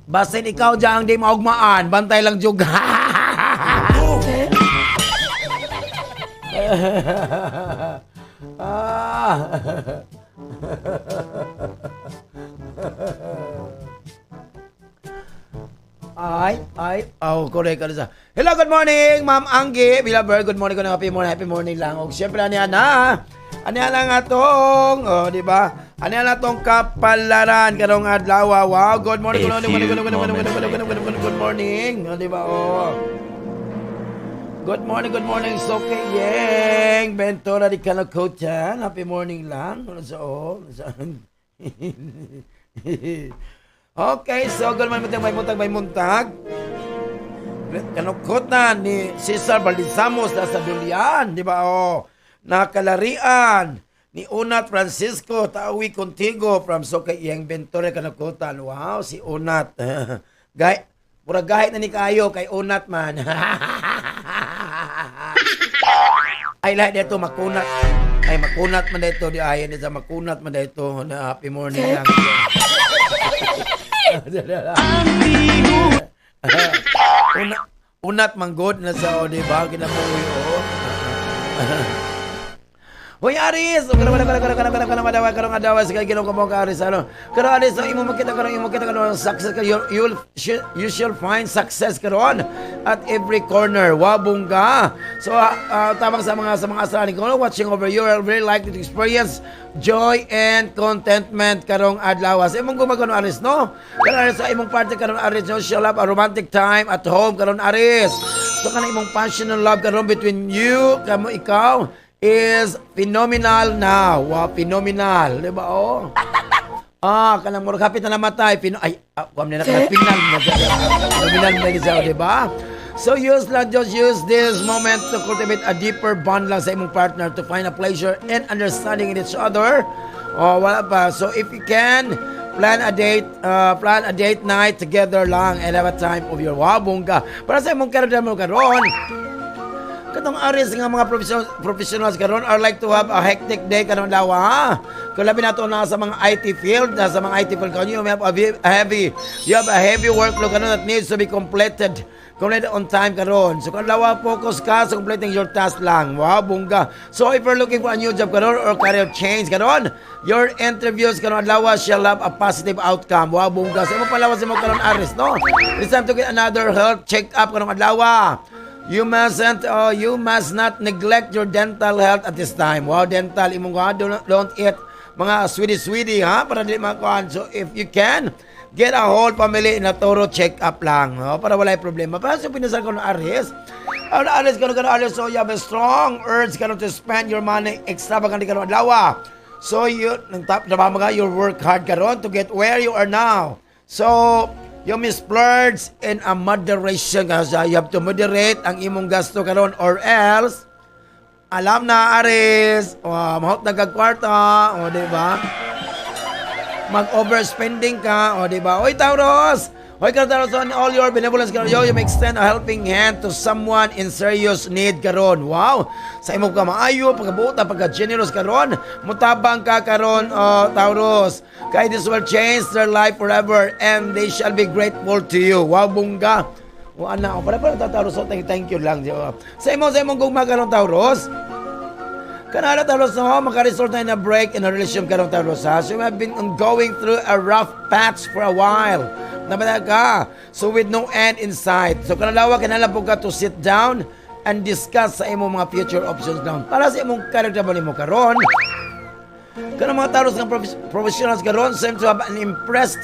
Basin ikaw dyan ang di maugmaan, bantay lang jug. Ah. Ay, ay, oh, correct. Ano sa? Hello, good morning, Ma'am Anggi. Bilaber, good morning ko na happy morning lang. Og syempre, ani ana. Ani ana nga tong, oh, di ba? Ani ana tong kapalaran karong adlaw. Wow, good morning, good morning, good morning, good morning, good morning, good morning, good morning. Oh, di ba? Oh. Good morning, good morning. Soke Yeng. Ventura di Kalakotan. Happy morning lang. Ano sa oh? Okay, so good morning, may muntag, may muntag. Kanukot na ni Cesar Baldizamos na sa Dulian, di ba? Oh, nakalarian ni Unat Francisco Tawi Contigo from Soke Yeng Ventura Kanakutan. Wow, si Unat. Gay, mura gahit na ni kayo kay Unat man. Ay lahat dito makunat. Ay makunat man dito di ayon sa makunat man dito na happy morning lang. Una, unat manggod na sa o, di ba? Kinabuhi o. Hoy Aris, karong adlaw sa Ginoo ko ka Aris ano. Karon Aris, imo makita karon imo makita karon success ka you shall find success karon at every corner. Wabongga. So tabang sa mga asahan ko watching over you are very likely to experience joy and contentment karong adlaw. Sa imong gumagano Aris no? Karon Aris sa imong party karon Aris, you shall have a romantic time at home karon Aris. So kana imong passion and love karon between you kamo ikaw is phenomenal now. Wow, phenomenal. Di ba? Oh. Ah, kanang murag hapit na namatay. Ay, kuam na kana final. Phenomenal na gid, di ba? So use lang, just use this moment to cultivate a deeper bond lang sa imong partner to find a pleasure and understanding in each other. Oh, wala pa. So if you can, Plan a date night together lang and have a time of your, wow, bongga. Para sa imong karon mo karon, katong Aries nga mga professionals karon are like to have a hectic day karon dawa, ha? Kung labi nato na sa mga IT field, na sa mga IT field karon, you have a heavy workload karon that needs to be completed on time karon. So kung lawa, focus ka sa completing your task lang. Wow, bongga. So if you're looking for a new job karon or career change karon, your interviews karon adlaw shall have a positive outcome. Wow, bongga. Sa imo palawas mo karon, Aries, no? It's time to get another health check up karong adlaw. You must not neglect your dental health at this time. Wow, dental, imong don't eat mga sweetie sweetie ha, para dili makuan. So if you can, get a whole family in a thorough check-up lang, no? Para walay problema. Para sa pinasal ko ng Aries, ang Aries karon Aries, so you have a strong urge karon to spend your money extravagantly karon adlaw. So you nang top na mga you work hard karon to get where you are now. So you may splurge in a moderation kasi you have to moderate ang imong gasto karon or else alam na, Aries, oh, mahot na kag kwarta, o, di ba? Mag-overspending ka, o, di ba? Oy, Taurus! Oy, karon Taurus, on all your benevolence karon, you may extend a helping hand to someone in serious need karon. Wow! Sa imong ka maayo, pagkabuot, pagka-generous karon, mutabang ka karon, oh, Taurus. Kay this will change their life forever and they shall be grateful to you. Wow, bongga. O ana, o para Taurus, so thank you lang. Sa imong gugma karon, Taurus, kanala, Taurus, no, makaresult na in a break in a relationship karon, Taurus, ha. So you have been going through a rough patch for a while. Nabala ka. So with no end in sight. So kanalawa kinahanglan po ka to sit down and discuss sa imong mga future options down. Para sa imong character mo nimo karon, kanang mga Taurus nga professionals karon seem to have an impressed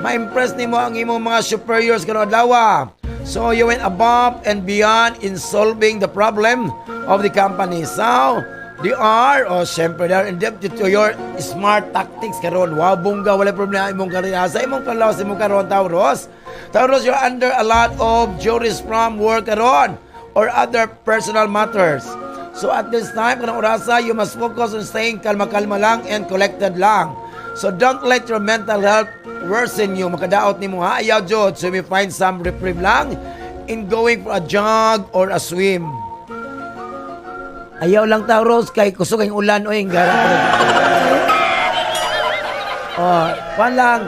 ma-impress nimo ang imong mga superiors karon adlaw. So you went above and beyond in solving the problem of the company. So they are, oh, syempre, they are indebted to your smart tactics karon. Wow, bongga, wala problema imong karera. Sa imong palawas imong karon, Taurus. Taurus, you're under a lot of duties from work karon or other personal matters. So at this time, kanang orasa, you must focus on staying kalma-kalma lang and collected lang. So don't let your mental health worsen you. Makadaot nimo ha. Ayaw jud. So you may find some reprieve lang in going for a jog or a swim. Ayaw lang, Taurus, kay kusog ang ulan oy gara. Oh, kwan lang.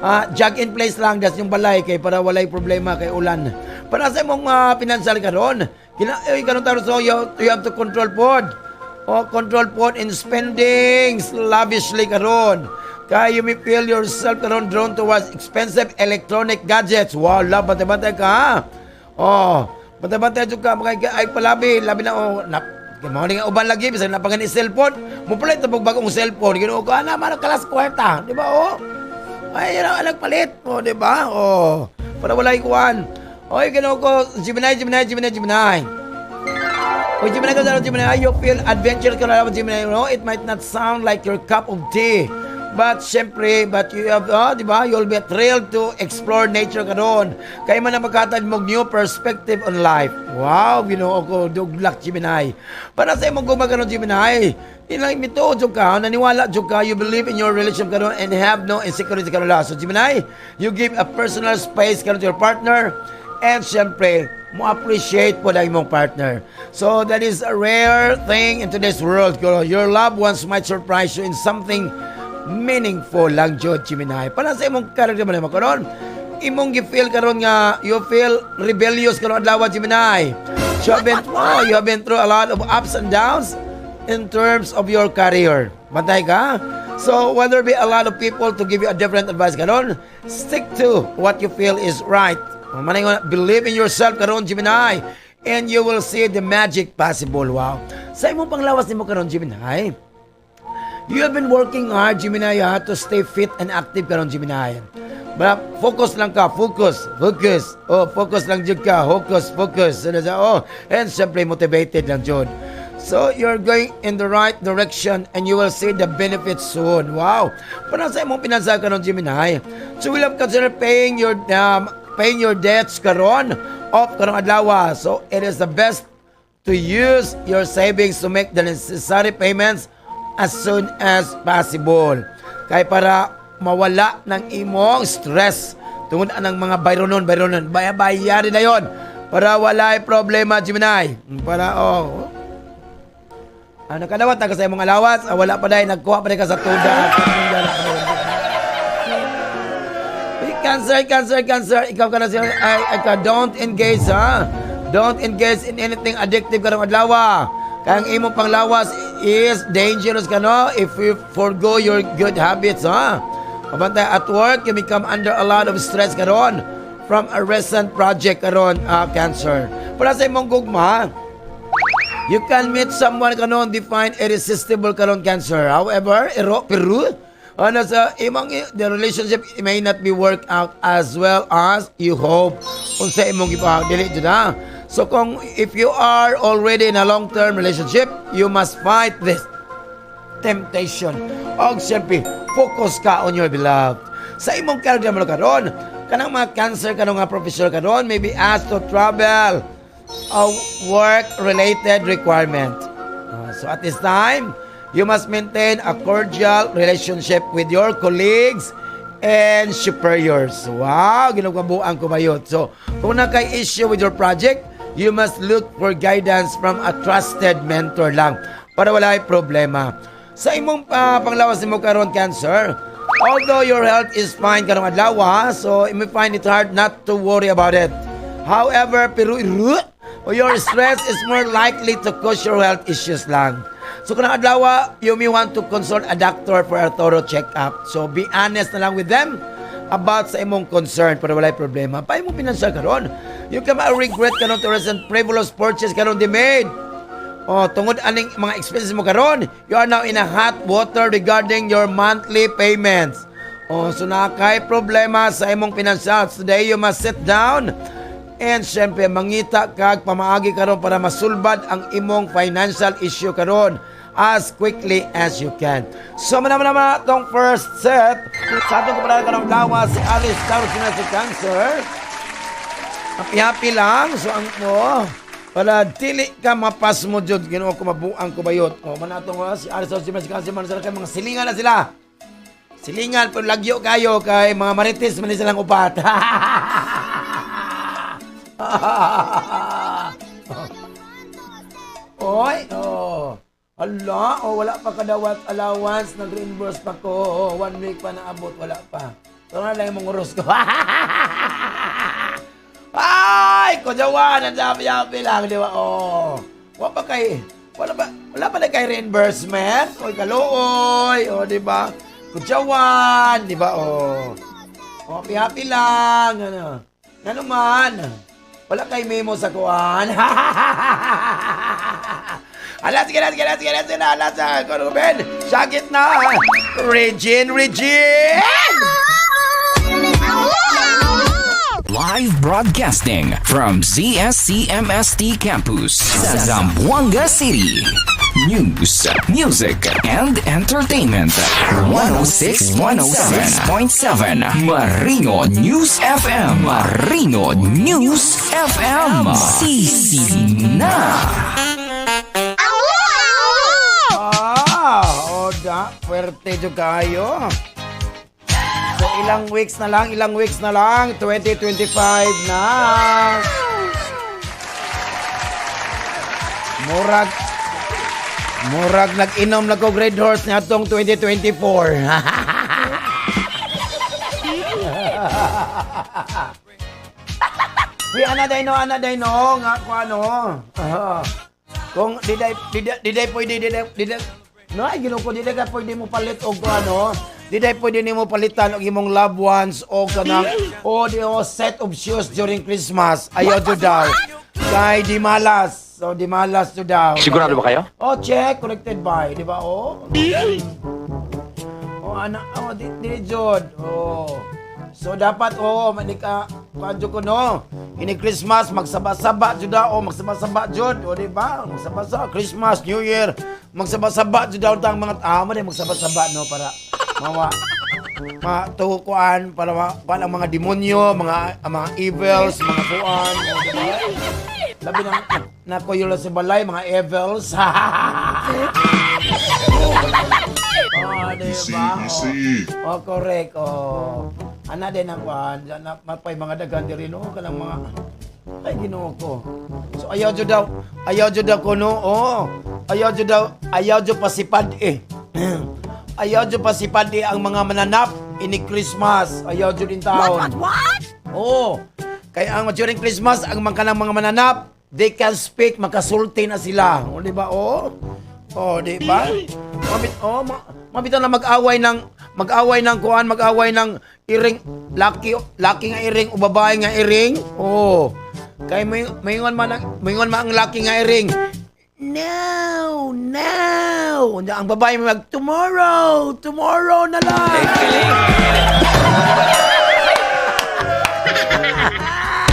Ah, jog in place lang das yung balay kay para walay problema kay ulan. Para sa imong pinansyal karon, kina eh, karon Taurus, so you have to control pod. O control pod in spendings lavishly karon. Kaya you may feel yourself karon drawn towards expensive electronic gadgets. Wow, love, bantay-bantay ka ha. Oh, bantay-bantay jud ka mga ay palabi, labi na oh, na, mao ni nga uban lagi bisan na pagani cellphone, mo palit og bagong cellphone. Ginoo ko ana man kalas kwarta, di ba oh? Ay, yan ang nagpalit mo, di ba? Oh, para walay kuan. Oy, Ginoo ko, Gemini, Gemini, Gemini, Gemini. Oy, Gemini ka, Gemini, you feel adventure ka na, Gemini, no? It might not sound like your cup of tea. But syempre, but you have, oh, di ba? You'll be thrilled to explore nature karon. Kay man ang magkatad mo new perspective on life. Wow, Ginoo ko, good luck, Gemini. Para sa imong gugma karon, Gemini, ilang mituo jud ka, naniwala jud ka, you believe in your relationship karon and have no insecurity karon. So Gemini, you give a personal space karon to your partner and syempre, mo appreciate po ang imong partner. So that is a rare thing in today's world. Your loved ones might surprise you in something meaningful lang jud, Gemini. Para sa imong character mo karon, imong gi-feel karon nga you feel rebellious karon adlaw, Gemini. So you have been through a lot of ups and downs in terms of your career. Bantay ka? So whether be a lot of people to give you a different advice karon, stick to what you feel is right. Manay nga, believe in yourself karon, Gemini, and you will see the magic possible. Wow. Sa imong panglawas nimo karon, Gemini, you have been working hard, Gemini, ha, to stay fit and active karon, Gemini. But focus lang ka, focus, focus. Oh, focus lang jud ka, focus, focus. Ano siya? Oh, and siyempre motivated lang jud. So you're going in the right direction and you will see the benefits soon. Wow. Para sa imong pinansa karon, Gemini. So will have consider paying your debts karon off karong adlaw. So it is the best to use your savings to make the necessary payments as soon as possible. Kay para mawala ng imong stress. Tungod anang mga bayronon, bayronon, bayari na yon. Para walay problema, Gemini. Para, oh. Ah, nakadawat na ka sa imong allowance, ah, wala pa dahil, nagkuha pa dahil ka sa tuda. Uy, Cancer, Cancer, Cancer, ikaw ka na siya, ay, ay, ka, don't engage, ha? Don't engage in anything addictive karong adlaw. Kaya ang imong panglawas is dangerous ka, no? If you forgo your good habits, ha? Mabantay, at work, you become under a lot of stress karon from a recent project karon, Cancer. Para sa imong gugma, you can meet someone kanon define irresistible karon, Cancer. However, ero pero ano sa imong the relationship may not be work out as well as you hope. Unsa imong gipa dili jud ha. So kung if you are already in a long-term relationship, you must fight this temptation. Og siyempre, focus ka on your beloved. Sa imong career mo karon, kanang mga Cancer kanong nga professional karon may be asked to travel a work-related requirement. So at this time, you must maintain a cordial relationship with your colleagues and superiors. Wow, ginugabuan ko bayot. So, kung naa kay issue with your project, you must look for guidance from a trusted mentor lang para wala problema. Sa imong panglawas nimo karon, Cancer, although your health is fine karong adlaw, so you may find it hard not to worry about it. However, pero your stress is more likely to cause your health issues lang. So kung adlaw, you may want to consult a doctor for a thorough checkup. So be honest na lang with them about sa imong concern para walay problema. Pa imong pinansyal karon, you can regret karon to recent frivolous purchase karon di made. Oh, tungod aning mga expenses mo karon, you are now in a hot water regarding your monthly payments. Oh, so naa kay problema sa imong pinansyal. Today you must sit down and syempre mangita kag pamaagi karon para masulbad ang imong financial issue karon as quickly as you can. So mana mana mana atong first set. Sa atong kapalaran karong lawas si Aries, Taurus, Gemini, si Cancer. Happy-happy lang. So ang mo para dili ka mapasmo jud, Ginoo ko, mabuang ko bayot. Oh, man atong oh, si Aries, Taurus, Gemini, si Cancer man sila kay mga silingan na sila. Silingan pero lagyo kayo kay mga marites man ni silang upat. Oy, oh. Ala, oh, wala pa kadawat allowance, nag-reimburse pa ko. Oh, one week pa naabot, wala pa. So na lang yung mga oras ko. Ay, kujawan, ang dami-dami lang, di ba? Oh. Wala pa kay, wala pa na kay reimbursement? Oy, kaluoy, oh, di ba? Kujawan, di ba? Oh. Oh, happy-happy lang, ano. Ano man? Wala kay memo sa kuan. Ala, sige na, sige na, sige na, sige na, ala sa Ruben. Sakit na. Regine, Regine! Live broadcasting from ZSCMST Campus, sa Zamboanga City. News, music, and entertainment. 106, 106.7 Marino News FM. Marino News FM. Sisi na. Ah, oda, fuerte jud kayo. So ilang weeks na lang, ilang weeks na lang, 2025 na. Murag nag-inom na ko Grade Horse niya atong 2024. Uy, ana day no, ana day no, nga ko ano. Ah. Kung diday diday diday pwede diday diday no ay Ginoo ko, diday ka pwede mo palit og ano. Diday pwede nimo palitan og imong loved ones o kanang o di o set of shoes during Christmas. Ayaw jud daw. Kay di malas. So di malas jud daw. Sigurado ba kayo? Oh, check connected by, di ba? Oh. Oh, ana, oh, di, di jud. Oh. So dapat oh, manika kadyo ko no. Ini Christmas magsaba-saba jud oh, magsaba-saba jud. O di ba? Magsaba-saba Christmas, New Year, magsaba-saba jud daw tang mga tao mo magsaba-saba no para mawa matukuan para ma, kuan ang mga demonyo, mga evils, mga kuan, o, di ba? Labi na nakuyo lang sa balay, mga evils. Oh, Di ba? Oh, correct. Oh. Ana din ang kuan, na mapay mga daghan diri, no, kanang mga, ay, Ginoo ko. So ayaw jud daw, ayaw jud daw kuno. Oh. Ayaw jud daw, ayaw jud pasipad eh. Ayaw jud pasipad eh ang mga mananap ini Christmas. Ayaw jud in taon. What, what? Oo. Kaya ang during Christmas, ang mga kanang mga mananap, they can speak, makasulti na sila. O, di ba? Oo. Oh, di ba? Mabit, oh, mabitan na mag-away ng kuan, mag-away ng iring, laki, laki nga iring o babae nga iring. Oo. Kay may maingon man ang laki nga iring, "No, no." Unya ang babae mag, "Tomorrow, tomorrow na lang."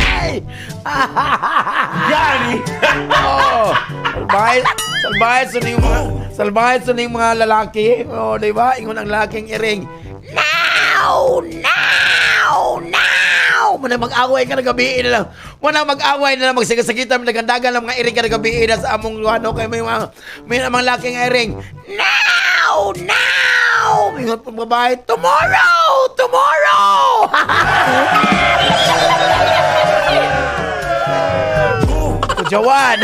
Ay! Gani! Oh, salbahe, salbahe sa ning mga salbahe sa ning mga lalaki. Oh, di ba? Ingon ang laking iring, "Now! Now! Now!" Muna mag-away ka na gabi na lang. Muna mag-away na lang, magsigasagitan, nagandagan ng mga iring ka na gabi na sa among ano, kay may mga laking iring, "Now! Now!" Ingon pong babae, "Tomorrow! Tomorrow!" Kujawan!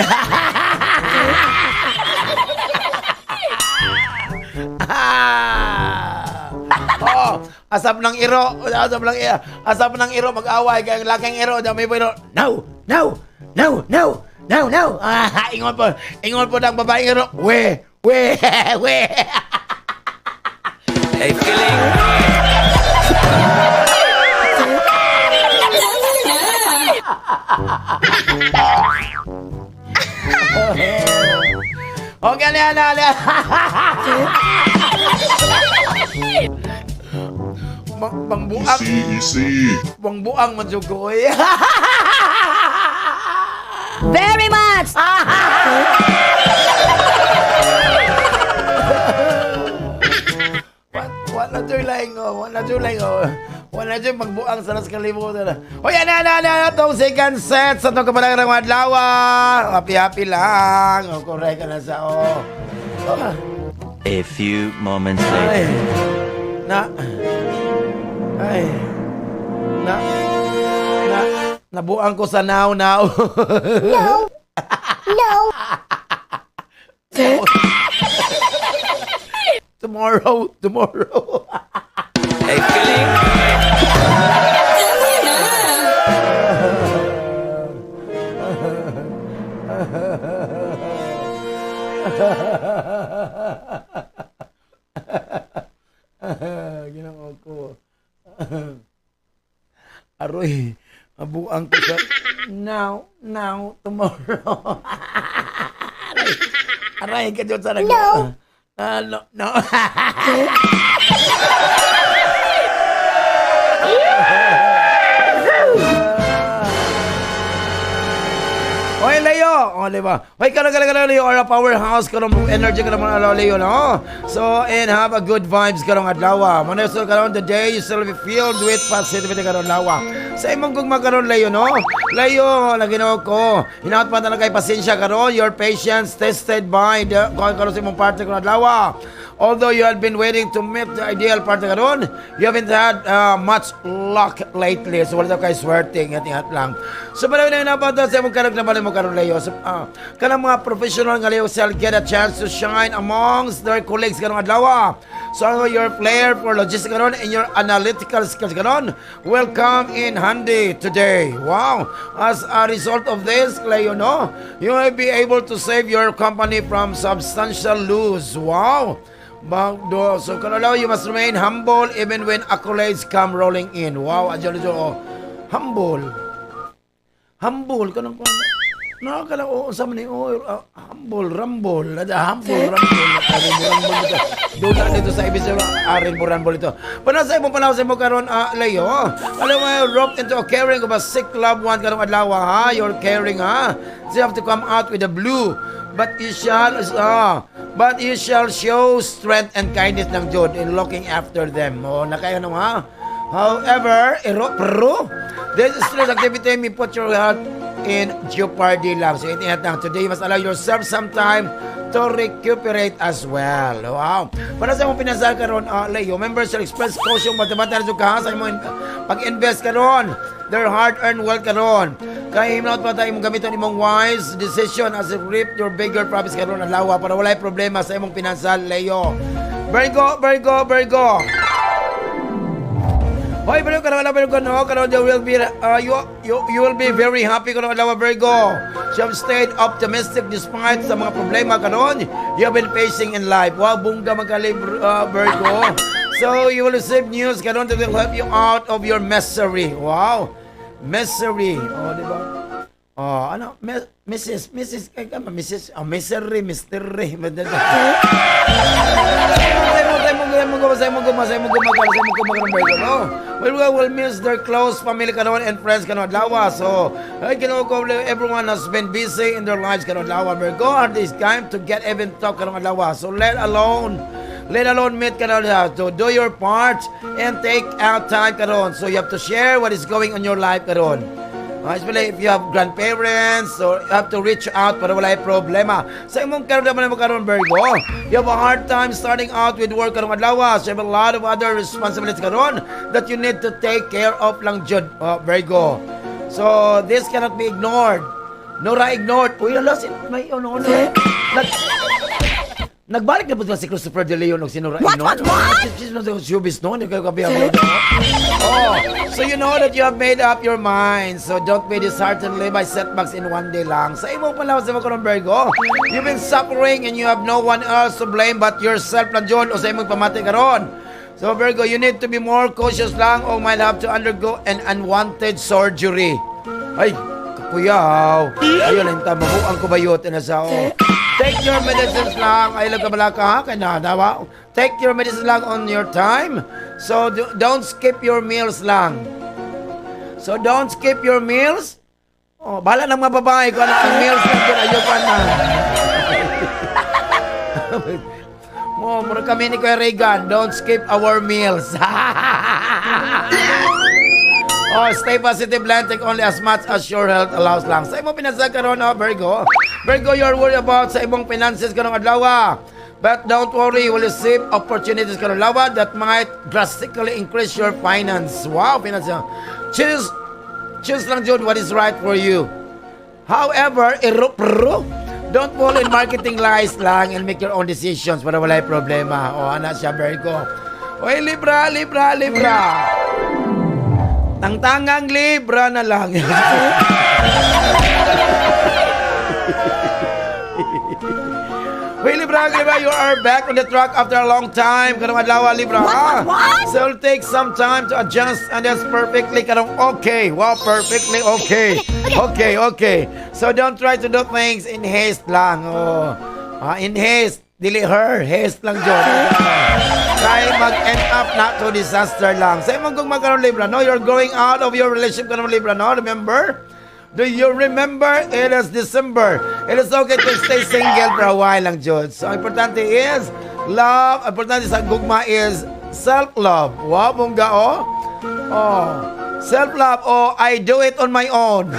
Ah! Oh, asap ng iro, asap ng iro mag-away kay ang laking iro daw may iro. "No, no, no, no, no, no." Ah, ingon po ng babaeng iro. "We, we, we." Hey, feeling. Okay, ali, ali, ali. Bang, bangbuang. Easy, easy. Bangbuang man jud ko, oy. Very much! Wala joy laing oh, wala joy laing oh. Wala joy magbuang sa nas kalibutan. Hoy, ana ana ana tong second set sa tong kabalang ng adlaw. Happy happy lang. Oh, correct ka na sa oh. Oh. A few moments Ay. later. Na. Ay. Na. Na. Nabuang ko sa now now. No. No. Tomorrow, tomorrow. Hey, feeling. Tama na! Ginoo ko. Aroy, mabuang ko sa now, now, tomorrow. Aray, aray ka dyan sa nag. No. Ah, no, no. Oy, Leo! O, di ba? Hoy, kano, kano, kano, Leo, are a powerhouse karong energy karong mga Leo, no? So, and have a good vibes karong adlaw. Muna so karon the day you shall be filled with positivity karong adlaw. Sa imong gugma karon, Leo, no? Leo, lagi no ko. Hinaot pa talaga kay pasensya karon, your patience tested by the karon sa imong partner karong adlaw. Although you had been waiting to meet the ideal partner karon, you haven't had much luck lately. So wala daw kay swerte, ingat-ingat lang. So panahon na inabato sa imong karag na mo karon, Leo. So, kanang mga professional nga Leo shall get a chance to shine amongst their colleagues karong adlaw. So your flair for logistics karon and your analytical skills karon will come in handy today. Wow! As a result of this, Leo, no, you will be able to save your company from substantial loss. Wow! Bagdo. So karon, you must remain humble even when accolades come rolling in. Wow, adyo adyo. Oh. Humble. Humble kanang kuan. Na kana, oo, sa man ni, oh, humble, rumble, humble, rumble, rumble, rumble ito. Dula dito sa ibig sa rumble, rumble ito. Panahon sa imong panahon sa imong karon, Leo. Alam mo, roped into a caring of a sick loved one karong adlaw, ha. You're caring, ha. So you have to come out with the blue. But you shall show strength and kindness ng Jud in looking after them. Oh, nakaya no, ha. However, ero, pero, this stress activity may put your health in jeopardy lang. So ingat lang. Today, you must allow yourself some time to recuperate as well. Wow. Para sa imong pinasal karon, Leo, members shall express caution, bata-bata na ka sa imong pag-invest karon. Their hard-earned wealth karon. Kay himlaot pa tayo imong gamiton imong wise decision as you reap your bigger profits karon adlaw para walay problema sa imong pinansal, Leo. Virgo, Virgo, Virgo. Hoy, Virgo, karon adlaw, Virgo, no? Karon you will be you, you you will be very happy karon adlaw, Virgo. You have stayed optimistic despite sa mga problema karon you have been facing in life. Wow, bongga man ka, Virgo. So you will receive news karon that will help you out of your misery. Wow. Misery. Oh, di ba? Oh, ano? Mrs. Mrs. Kay ka, Mrs. Oh, misery, mystery. Sa imo guma, Virgo, no? Well, we will miss their close family karon and friends karon adlaw. So, ay Ginoo ko, everyone has been busy in their lives karon adlaw. Virgo, are this time to get even talk karon adlaw. So, let alone meet karon to do your part and take out time karon. So, you have to share what is going on your life karon. Especially if you have grandparents or you have to reach out para wala problema. Sa imong karon naman mo karon, Virgo, you have a hard time starting out with work karong adlaw. So you have a lot of other responsibilities karon that you need to take care of lang jud, Virgo. So this cannot be ignored. Nora ignored. Uy, ala, si, may ano, ano. Nagbalik na po ba si Christopher De Leon o si Nora? What, Ignored? What? She's not showbiz, no? Hindi kayo kabi. Oh, so you know that you have made up your mind. So don't be disheartened by setbacks in one day lang. Sa imo pala sa mga Virgo, you've been suffering and you have no one else to blame but yourself lang jud o sa imong pamati karon. So Virgo, you need to be more cautious lang o might have to undergo an unwanted surgery. Ay, kakuyaw. Ayun, ang tama mo. Ang kubayot na sa oh. Take your medicines lang. Ay, lang ka ha? Kaya nadawa. Take your medicines lang on your time. So, don't skip your meals lang. So, don't skip your meals. Oh, bahala ng mga babae kung ano ang meals lang dyan. Ayaw pa na. Mo, mura kami ni Kuya Reagan. Don't skip our meals. Oh, stay positive lang. Take only as much as your health allows lang. Sa imong pinasal karon, oh, Virgo. Virgo, you're worried about sa imong finances karong adlaw. But don't worry, you will receive opportunities karong adlaw that might drastically increase your finance. Wow, finance. Choose lang jud what is right for you. However, ero, don't fall in marketing lies lang and make your own decisions para walay problema. O, ana siya, Virgo. Oy, Libra, Libra, Libra. Tangtangang Libra na lang. Uy, Libra, Libra, you are back on the track after a long time. Karong adlaw, Libra. What, Ah. what? So it'll take some time to adjust and that's perfectly karong okay. Wow, perfectly okay. Okay. So don't try to do things in haste lang. Oh. Ah, in haste. Dili her, haste lang jud. Kay mag-end up na to disaster lang. Sa imong kung magkaroon, Libra, no? You're going out of your relationship karon, Libra, no? Remember? Do you remember? It is December. It is okay to stay single for a while lang, jud. So, ang importante is love. Ang importante sa gugma is self-love. Wow, bongga, oh. Oh. Self-love, oh, I do it on my own.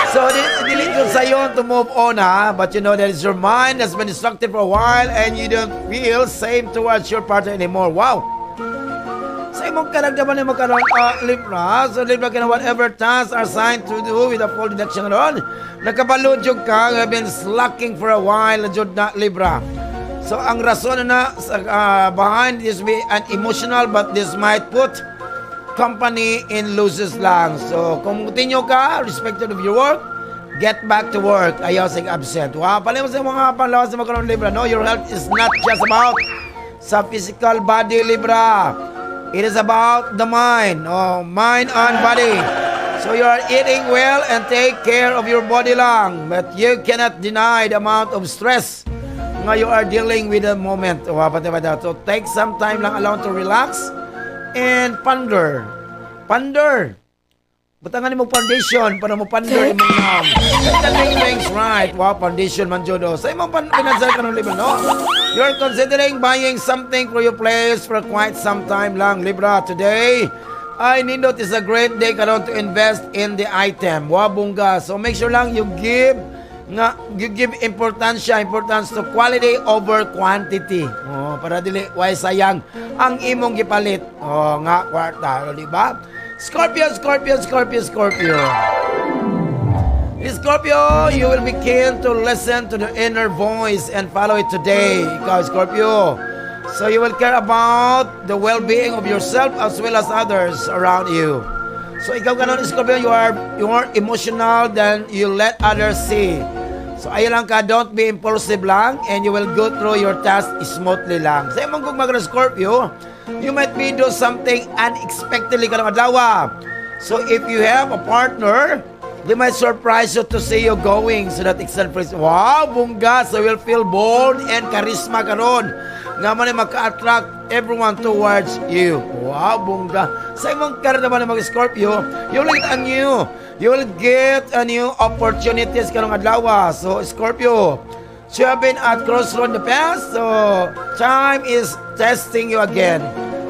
So, dili jud sayon to move on, ha? But you know that is your mind has been distracted for a while and you don't feel same towards your partner anymore. Wow! Sa imong karamdaman nimo karon, Libra, so Libra ka na whatever tasks are assigned to do with a full deduction ron. Nakabalo jud ka, you have been slacking for a while jud na, Libra. So ang rason na sa behind this be an emotional but this might put company in losses lang. So kung continue ka, respected of your work, get back to work. Ayaw sig absent. Wow, pala mo sa mga panlawas sa mga Libra, no? Your health is not just about sa physical body, Libra. It is about the mind. Oh, mind and body. So you are eating well and take care of your body lang. But you cannot deny the amount of stress nga you are dealing with the moment. Oh, pati pati. So take some time lang alone to relax and ponder. Ponder. Butangan mo foundation para mo ponder imong nam. Everything things right. Wow, foundation man jud oh. Sa imong pinansal karon, Libra, no? You're considering buying something for your place for quite some time lang, Libra. Today, Ay, nindot, is a great day karon to invest in the item. Wa, bongga. So make sure lang you give importance to quality over quantity. Oh, para dili way sayang ang imong gipalit. Oh, nga kwarta, di ba? Scorpio, Scorpio, Scorpio, Scorpio. Scorpio, you will be keen to listen to the inner voice and follow it today. Ikaw, Scorpio. So you will care about the well-being of yourself as well as others around you. So ikaw karon, Scorpio, you are emotional than you let others see. So ayaw lang ka, don't be impulsive lang and you will go through your task smoothly lang. Sa imong gugma karon, Scorpio, you might be do something unexpectedly karong adlaw. So if you have a partner, they might surprise you to see you going so that extent. Wow, bongga! So you'll feel bold and charisma karon. Nga man ay maka-attract everyone towards you. Wow, bongga. Sa imong karon naman ng mga Scorpio, you will get a new opportunities karong adlaw. So Scorpio, so you have been at crossroad in the past, so time is testing you again.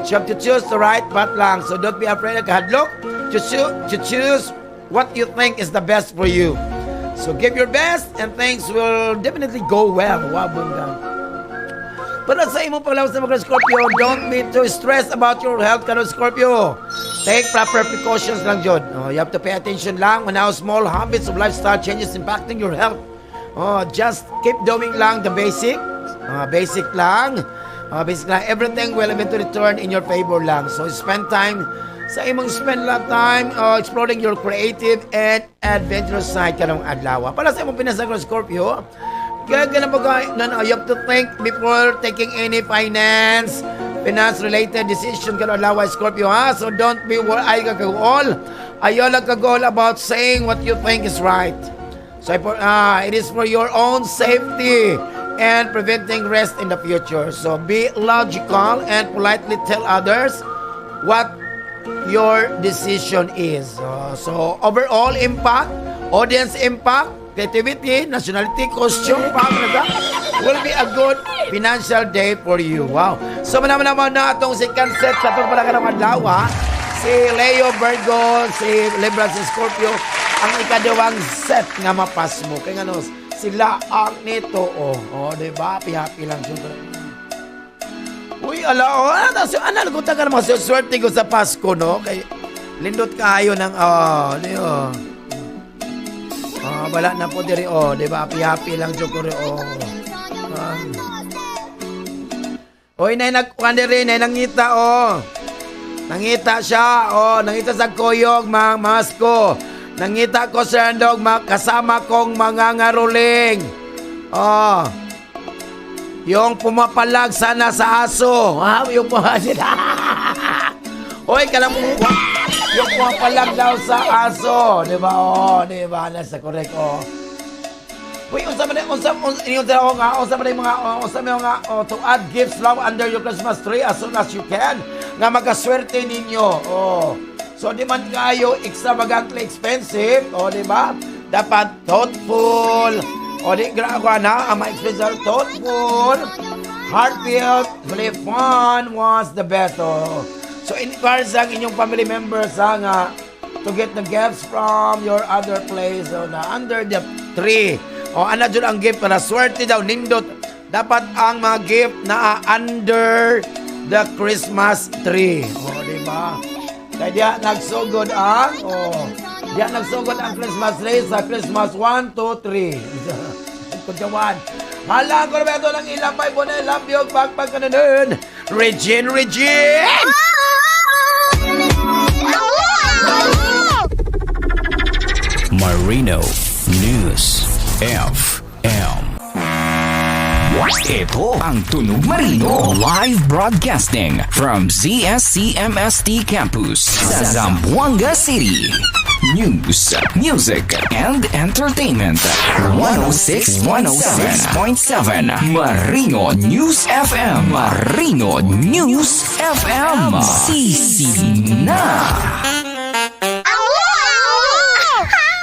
So you have to choose the right path lang. So don't be afraid of kahadlok. To choose what you think is the best for you. So give your best and things will definitely go well. Wow, bongga. Pero sa imong paglawas sa mga Scorpio, don't be too stressed about your health karon, Scorpio. Take proper precautions lang jud. Oh, you have to pay attention lang on how small habits of lifestyle changes impacting your health. Oh, just keep doing lang the basic. Basic lang. Basic lang. Everything will eventually turn in your favor lang. So spend time sa imong spend lang time exploring your creative and adventurous side karong adlaw. Para sa imong pinasa, Scorpio, kaya ganun ba ka, no, you have to think before taking any finance related decision karong adlaw, Scorpio, ha? So don't be ay ka kag-all. Ayaw lang kag-all about saying what you think is right. So it is for your own safety and preventing risk in the future. So be logical and politely tell others what your decision is. So overall impact, audience impact, creativity, nationality, costume, pamilya, will be a good financial day for you. Wow. So manaman naman na atong second set sa itong para karong adlaw, ha? Si Leo, Virgo, si Libra, si Scorpio, ang ikaduwang set nga mapasmo. Kaya nga no, sila ang nito. Oh, oh, di ba? Happy lang siya. Uy, ala, oh, ano, so, ano, lagutan ka naman, swerte ko sa Pasko, no? Kay, lindot kayo ng, oh, Leo. Oh, wala na po diri, oh, di ba? Happy, happy lang jud ko ri, oh. Ah. Oy, nay nagkuan diri, nay nangita, oh. Nangita siya, oh, nangita sa kuyog, mga masko. Nangita ko sa andog, kasama kong mga ngaruling. Oh. Yung pumapalag sana sa aso. Ha? Yung pumapalag. Hoy, kalam yung pumapalag daw sa aso. Di ba? Oh, di ba? Nasa correct, oh. Uy, unsa man unsa unsa unsa ako nga, unsa man yung mga oh, unsa man yung nga oh, to add gifts love under your Christmas tree as soon as you can nga makaswerte ninyo. Oh. So di man kayo extravagantly expensive, oh, di ba? Dapat thoughtful. O di grabe na ang mga expensive, thoughtful, heartfelt, really fun was the best. Oh. So encourage ang inyong family members ha, nga to get the gifts from your other place, so, na under the tree. O ana jud ang gift para swerte daw nindot. Dapat ang mga gift na under the Christmas tree. O di ba? Kaya diya nagsugod ang oh, diya nagsugod ang Christmas tree sa Christmas 1 2 3. Kudyawan. Hala ko na ng ilapay po na love you pagpag kananon. Regine, Regine! Marino News FM. Ito ang Tunog Marino. Live broadcasting from ZSCMST Campus sa Zamboanga City. News, music, and entertainment. 106 106.7 Marino News FM. Marino News FM. Sisi na.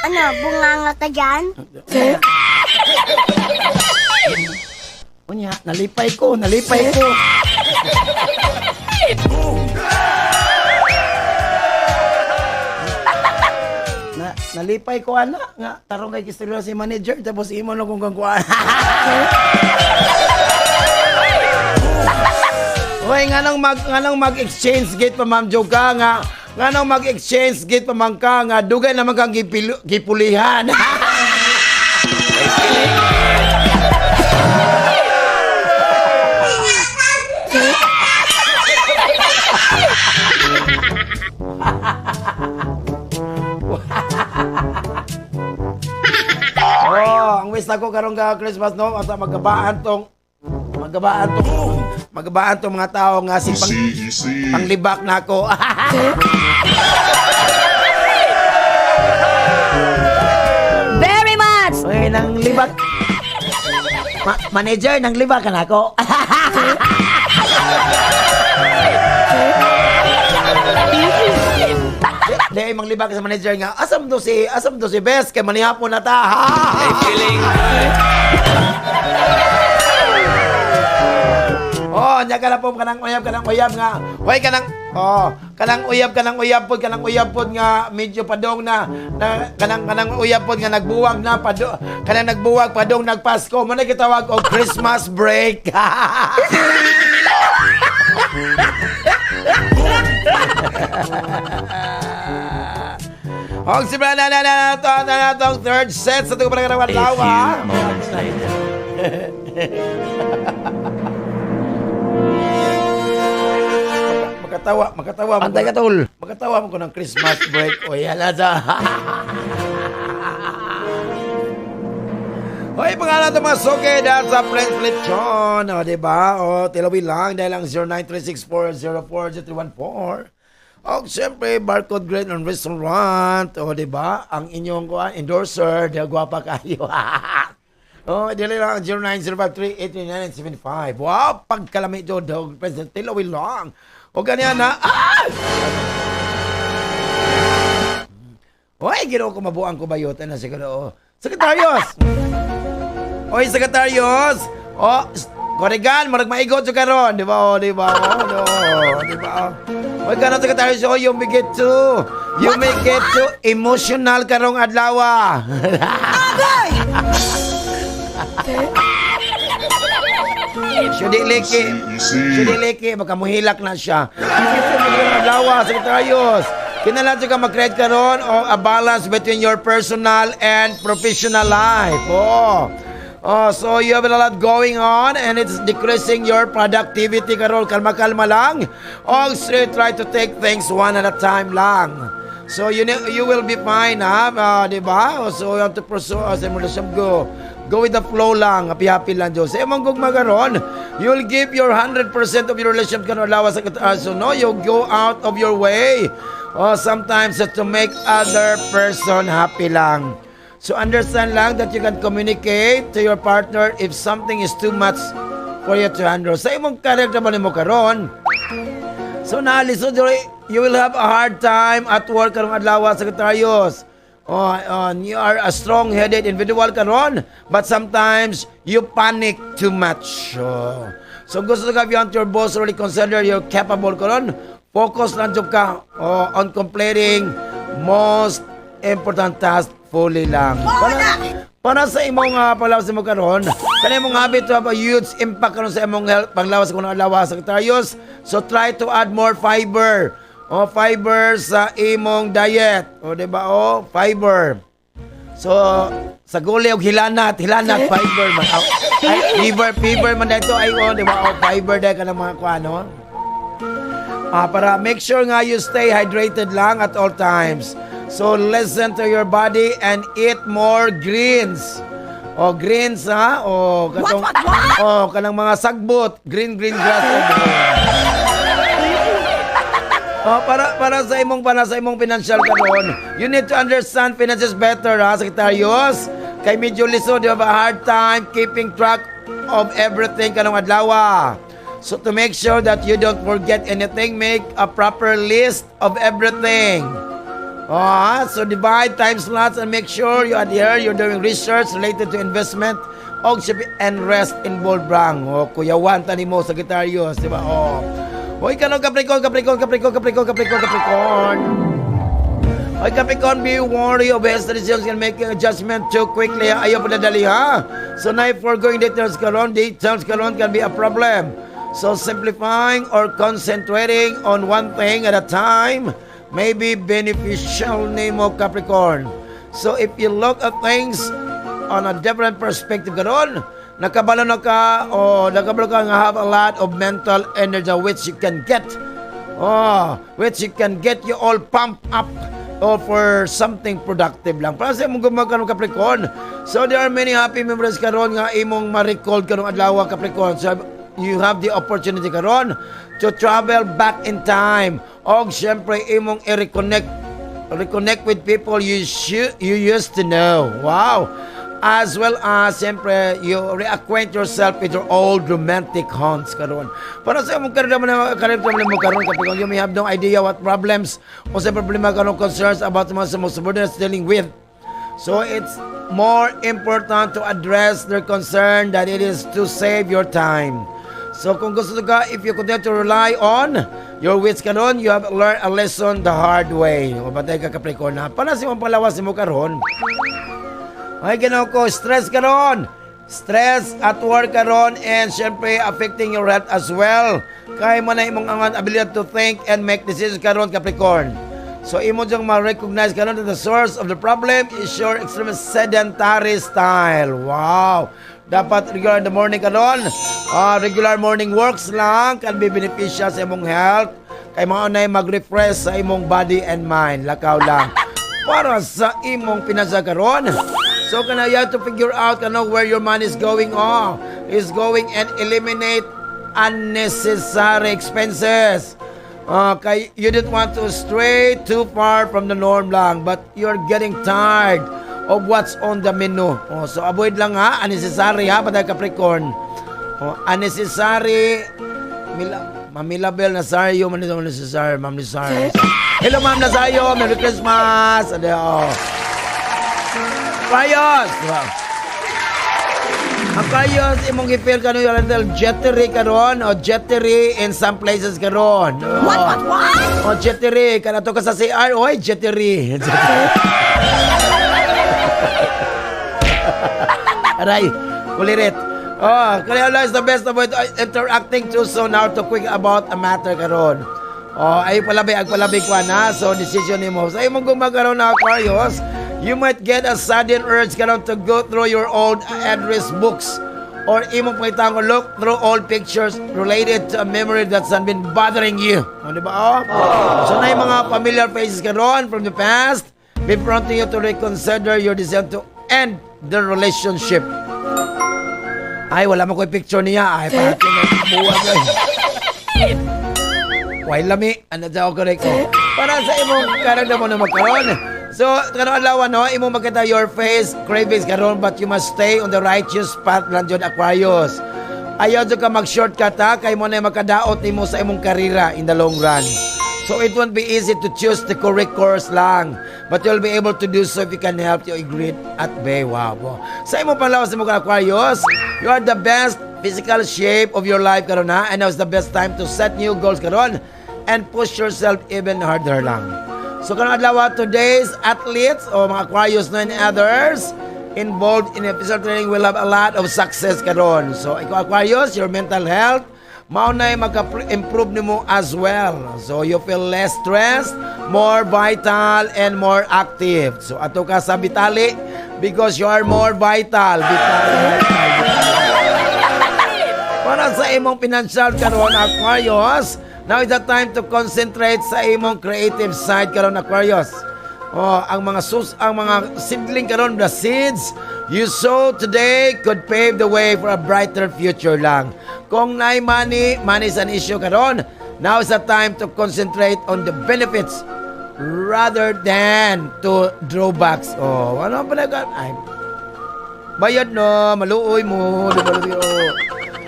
Ano, bunganga ka dyan? Unya, nalipay ko, nalipay ko. Nalipay ko ana nga tarong kay kistorya si manager tapos imo na kung kang kuan. Hoy, nganong mag-exchange gift pa, Ma'am Joka, nga nganong mag-exchange gift pa man ka nga dugay naman kang gipulihan. Oh, ang wish nako karong ka Christmas, no, asa magkabaan tong mga tao nga si panglibak nako. Very much! Oy, nang libak. Manager, nang libak ka nako. Di manglibak sa manager nga, asam to si Bes kay manihapon na ta. Feeling good. Oh, nya ka na po kanang uyab nga. Hoy, kanang oh, kanang uyab pod, kanang uyab pod nga medyo padong na, na kanang kanang uyab pod nga nagbuwag na pado, kanang nagbuwag padong nagpasko mo na gitawag og Christmas break. Og sibra na na na na to na na tong third set sa tugo para A adlaw. few moments later. Makatawa, makatawa mo. Antay ka, tol. Makatawa mo ko ng Christmas break. O yan na sa. Hoy, pangalan ito mga suki dahil sa Prince Lechon. O, di ba? O, tilawi lang dahil ang 0936404314. O, siyempre, Barcode Grill and Restaurant. O, di ba? Ang inyong endorser, di gwapa kayo. Oh, dili lang ang 0905389975. Wow, pagkalami do, dog President tilawi lang. O ganyan na. Ah! Hoy, ginoo ko, mabuang ko bayot na siguro. Oh. Secretarios! Oy, Secretarios! Oh, Koregan, marag maigot sa karon, di ba? Oh, di ba? Oh, no, di ba? Oh. Oy, karon Secretarios, oh, you may get too emotional karong adlaw. Agay! Syudi liki. Syudi liki, baka muhilak na siya. Adlaw, Secretarios. Kinahanglan ka mag-create karon o a balance between your personal and professional life. Oh. Oh, so you have a lot going on and it's decreasing your productivity karon. Kalma-kalma lang. Og straight try to take things one at a time lang. So you will be fine, ha? Di ba? So you have to pursue sa imong go. Go with the flow lang, happy-happy lang Diyos. Sa imong gugma karon, you'll give your 100% of your relationship karon lawas sa so no, you go out of your way. Oh, sometimes just to make other person happy lang. So understand lang that you can communicate to your partner if something is too much for you to handle. Sa imong career naman nimo karon, so naalisod you will have a hard time at work karong adlaw, Secretarios. Oh, you are a strong-headed individual karon, but sometimes you panic too much. Oh. So gusto ka if you want your boss really consider you're capable karon, focus lang jud ka, oh, on completing most important task fully lang. Para sa imong panglawas mo karon, kanang imong habit to have a huge impact karon sa imong health panglawas kung adlaw, Secretarios. So try to add more fiber. O fiber sa imong diet. O di ba? O fiber. So sa gulay og hilanat, hilanat fiber man. Oh, ay, fever, fever man dito ay oh, di ba? O fiber dahil ka ng mga kuano. Ah, para make sure nga you stay hydrated lang at all times. So listen to your body and eat more greens. O greens ha, o katong o kanang mga sagbot, green green grass. Oh, para sa imong financial karon, you need to understand finances better ha, Secretarios. Kay medyo lisod, you have a hard time keeping track of everything kanong adlaw. So to make sure that you don't forget anything, make a proper list of everything. Oh, ha? So divide time slots and make sure you adhere you're doing research related to investment og and rest involved brang. Oh, kuyawan ta nimo, Sagittarius, di ba? Oh. Hoy, kanong Capricorn, Capricorn, Capricorn, Capricorn, Capricorn, Capricorn. Ay, Capricorn, be wary of hasty decisions and making adjustment too quickly. Ayaw pa dali ha. So na foregoing details karon can be a problem. So simplifying or concentrating on one thing at a time may be beneficial nimo, Capricorn. So if you look at things on a different perspective karon, nakabalo na ka o nakabalo ka nga have a lot of mental energy which you can get you all pumped up or for something productive lang. Para sa imong gumagano, Capricorn. So there are many happy memories karon nga imong ma-recall karong adlaw, Capricorn. So you have the opportunity karon to travel back in time. Og syempre imong i-reconnect reconnect with people you used to know. Wow. As well as, siyempre, you reacquaint yourself with your old romantic haunts karon. Para sa imong karon na karon mo karon, Capricorn, you may have no idea what problems o sa problema karon, concerns about mga sa mga subordinates dealing with. So it's more important to address their concern than it is to save your time. So kung gusto ka, if you continue to rely on your wits karon, you have learned a lesson the hard way. O bantay ka, Capricorn, ha. Para sa imong palawas mo karon, ay, ginoo ko, stress karon. Stress at work karon and syempre affecting your health as well. Kay mo na imong ang ability to think and make decisions karon, Capricorn. So imo jang ma-recognize karon that the source of the problem is your extreme sedentary style. Wow. Dapat regular in the morning karon. Regular morning works lang can be beneficial sa imong health. Kay mao na mag-refresh sa imong body and mind. Lakaw lang. Para sa imong pinansa karon. So kana you have to figure out kano where your money is going on is going and eliminate unnecessary expenses. Kay you didn't want to stray too far from the norm lang, but you're getting tired of what's on the menu. Oh, so avoid lang ha, unnecessary ha, patay, Capricorn. Oh, unnecessary Mila, Ma'am Milabel Nazario, man ito unnecessary, Ma'am Nazario. Hello, Ma'am Nazario, Merry Christmas. Ano, oh. Aquarius! Diba? Aquarius, imong i-feel kano yung little jittery karon o jittery in some places karon. What? O jittery, kanato ka sa CR, oy, jittery. Aray, kulirit. Oh, kaya is the best avoid interacting too soon or too quick about a matter karon. Oh, ay palabi, ag palabi ko na. So decision nimo. Sa imong gumagaron na, Aquarius, you might get a sudden urge karon to go through your old address books or imong pangitang look through old pictures related to a memory that's been bothering you. O, di ba? Oh? So na yung mga familiar faces karon from the past be prompting you to reconsider your decision to end the relationship. Ay, wala mo ko picture niya. Ay, parang buwag. Ay. Way lami. Ano sa correct ko? Para sa imong karon mo na magkaroon. So, karon adlaw no, imong makita your face cravings karon, but you must stay on the righteous path lang jud, Aquarius. Ayaw jud ka mag-shortcut ha, kay mo na makadaot nimo sa imong karera in the long run. So it won't be easy to choose the correct course lang. But you'll be able to do so if you can help you greed at bay. Wow. Sa imong palawas mo, Aquarius, you are the best physical shape of your life karon ha. And now is the best time to set new goals karon and push yourself even harder lang. So karon adlaw, today's athletes o mga Aquarius no and others involved in a physical training will have a lot of success karon. So ikaw, Aquarius, your mental health mao na maka-improve nimo as well. So you feel less stressed, more vital and more active. So ato ka sa Vitali because you are more vital. Vital, vital, vital. Para sa imong financial karon, Aquarius, now is the time to concentrate sa imong creative side karon, Aquarius. Oh, ang mga seedling karon, the seeds you sow today could pave the way for a brighter future lang. Kung naay money, money is an issue karon. Now is the time to concentrate on the benefits rather than to drawbacks. Oh, ano pa na ay bayad no, maluoy mo, di ba?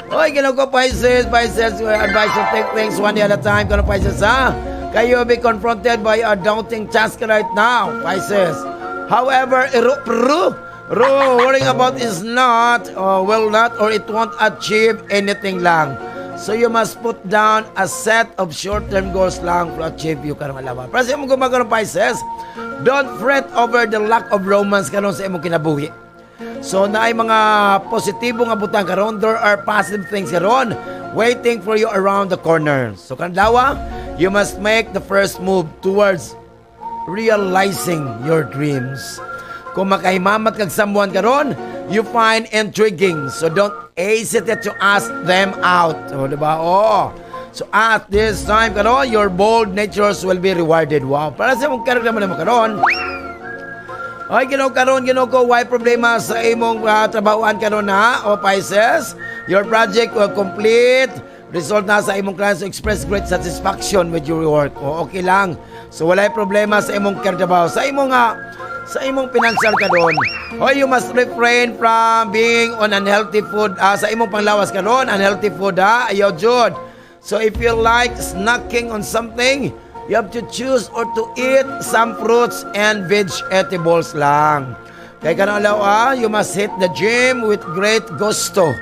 Oy, ginoo ko, Pisces, Pisces, we advise to take things one day at a time. Kano, Pisces, ha? Kayo be confronted by a daunting task right now, Pisces. However, iro, pru, ro, worrying about is not, or will not, or it won't achieve anything lang. So you must put down a set of short-term goals lang to achieve you karong adlaw. Para sa imong gumagano, Pisces, don't fret over the lack of romance karon sa imong kinabuhi. So naay mga positibo nga butang karon, there are positive things karon waiting for you around the corner. So karong adlaw, you must make the first move towards realizing your dreams. Kung makahimamat kag someone karon, you find intriguing. So don't hesitate to ask them out. O, di ba? Oo. So at this time karon, your bold natures will be rewarded. Wow. Para sa imong karon mo karon, ay, Ginoo karon, Ginoo ko, why problema sa imong trabahoan karon na, o Pisces? Your project will complete. Result na sa imong clients to express great satisfaction with your work. O, okay lang. So, walay problema sa imong trabaho. Sa imong financial karon. Hoy, you must refrain from being on unhealthy food. Sa imong panglawas karon, unhealthy food ha. Ayaw jud. So if you like snacking on something, you have to choose or to eat some fruits and vegetables lang. Kay karong adlaw, you must hit the gym with great gusto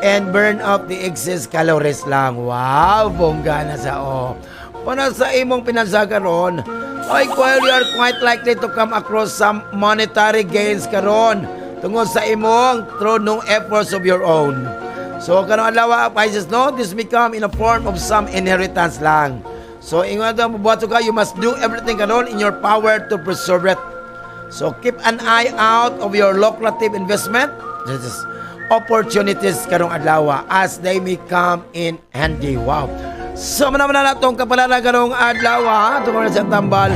and burn up the excess calories lang. Wow, bongga na sa oh. Para sa imong pinansa karon, ay, while you are quite likely to come across some monetary gains karon tungod sa imong through no efforts of your own. So karong adlaw, Pisces, no, this become in a form of some inheritance lang. So ingon daw mabuhat ka, you must do everything karon in your power to preserve it. So keep an eye out of your lucrative investment. This is opportunities karong adlaw as they may come in handy. Wow. So mana man na atong kapalaran karong adlaw tungod na sa tambal.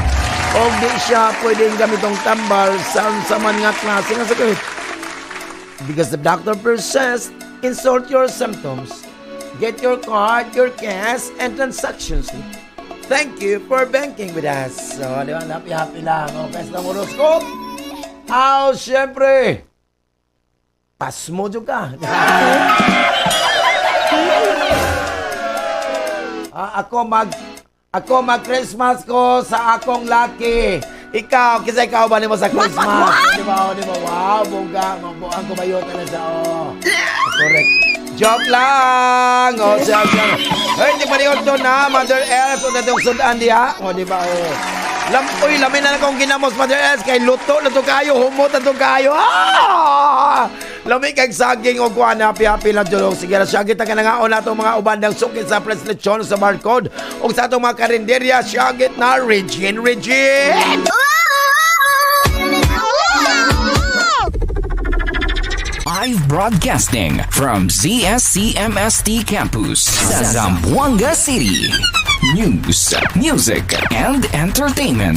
Og di siya pwedeng gamitong tambal sa unsa man nga klase nga sakit. Because the doctor persists, insult your symptoms. Get your card, your cash, and transactions. Thank you for banking with us. So, di ba? Happy, happy lang. Okay, sa horoscope. Aw, syempre. Pasmo jud ka. Ako mag Christmas ko sa akong laki. Ikaw, kinsa ikaw ba nimo sa Christmas? Di ba? Oh, di ba? Wow, bongga, mabuang kumayot na siya. Oh. Correct. Joke lang. Oh, siya, siya. Hey, di pa niyo to na, Mother Earth, o natong sudan diha. Oh, di ba? Oh. Uy, lamin na akong ginamos, Mother Earth, kay luto na to kayo, humot na to kayo. Ah! Lami kay saging o kuan, happy happy lang jud. Sige ra siya kita ka na nga na atong mga uban ng sukit sa Fresh Lechon sa barcode ug sa atong mga karinderya syagit na Regine Regine. Live broadcasting from ZSCMST Campus sa Zamboanga City. News, music, and entertainment.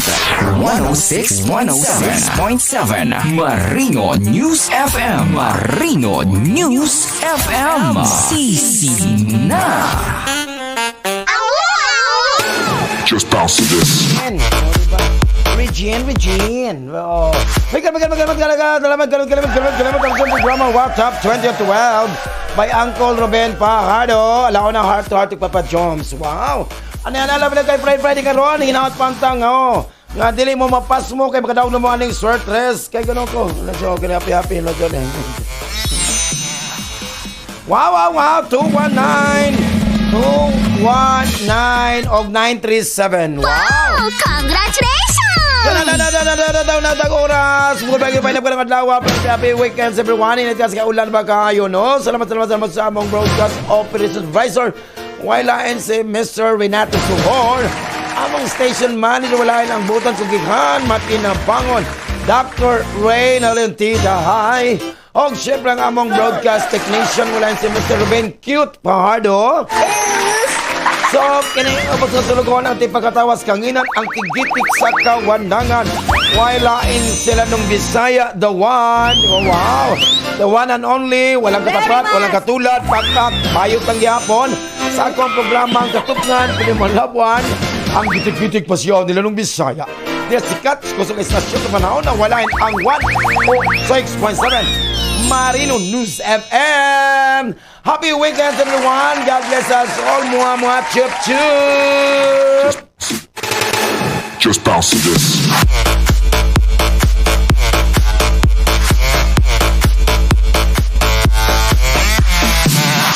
106.7 Marino News FM. Marino News FM. CC na. Just bounce to this. Regine, Regine. Oo. Magal, magal, magal, magal, magal, magal, magal, magal, magal, magal, magal, programa What's Up 2012 by Uncle Ruben Fajardo. Alaw na heart to heart to Papa Joms. Wow. Ano yan, alam na kay Friday Friday karon, hinaot pantang, oh. Nga dili mo mapasmo kay makadaog na mo aning swertres. Kay ganun ko. Let's go, happy happy. Let's go. Wow. 219. 219 og 937. Wow. Wow! Congratulations! Na na na na na na na na oras. Bukod ba yung ng adlaw. Happy weekends everyone. Init ka sa ulan ba kayo, no? Salamat, salamat, salamat sa among broadcast operations advisor. Wala si Mr. Renato Suhor. Among station manager wala ang butan sugihan matinabangon. Dr. Ray Nalentida, hi. Og syempre ang among broadcast technician wala si Mr. Ruben Cute Pajardo. So, kini ubos sa sulugon ang tipagkatawas kanginan ang tigitik sa kawandangan. Wailain sila nung Bisaya, the one. Oh, wow. The one and only, walang katapat, walang katulad, pakak, bayot ang gihapon. Sa akong programa ang katupngan, pinimalabuan, ang gitik-gitik pa siya nila nung Bisaya. Diya sikat, kusog istasyon sa panahon na walain ang 106.7 Marino News FM. Happy weekend, everyone. God bless us all. Mua, mua, chup, chup. Just bounce to this.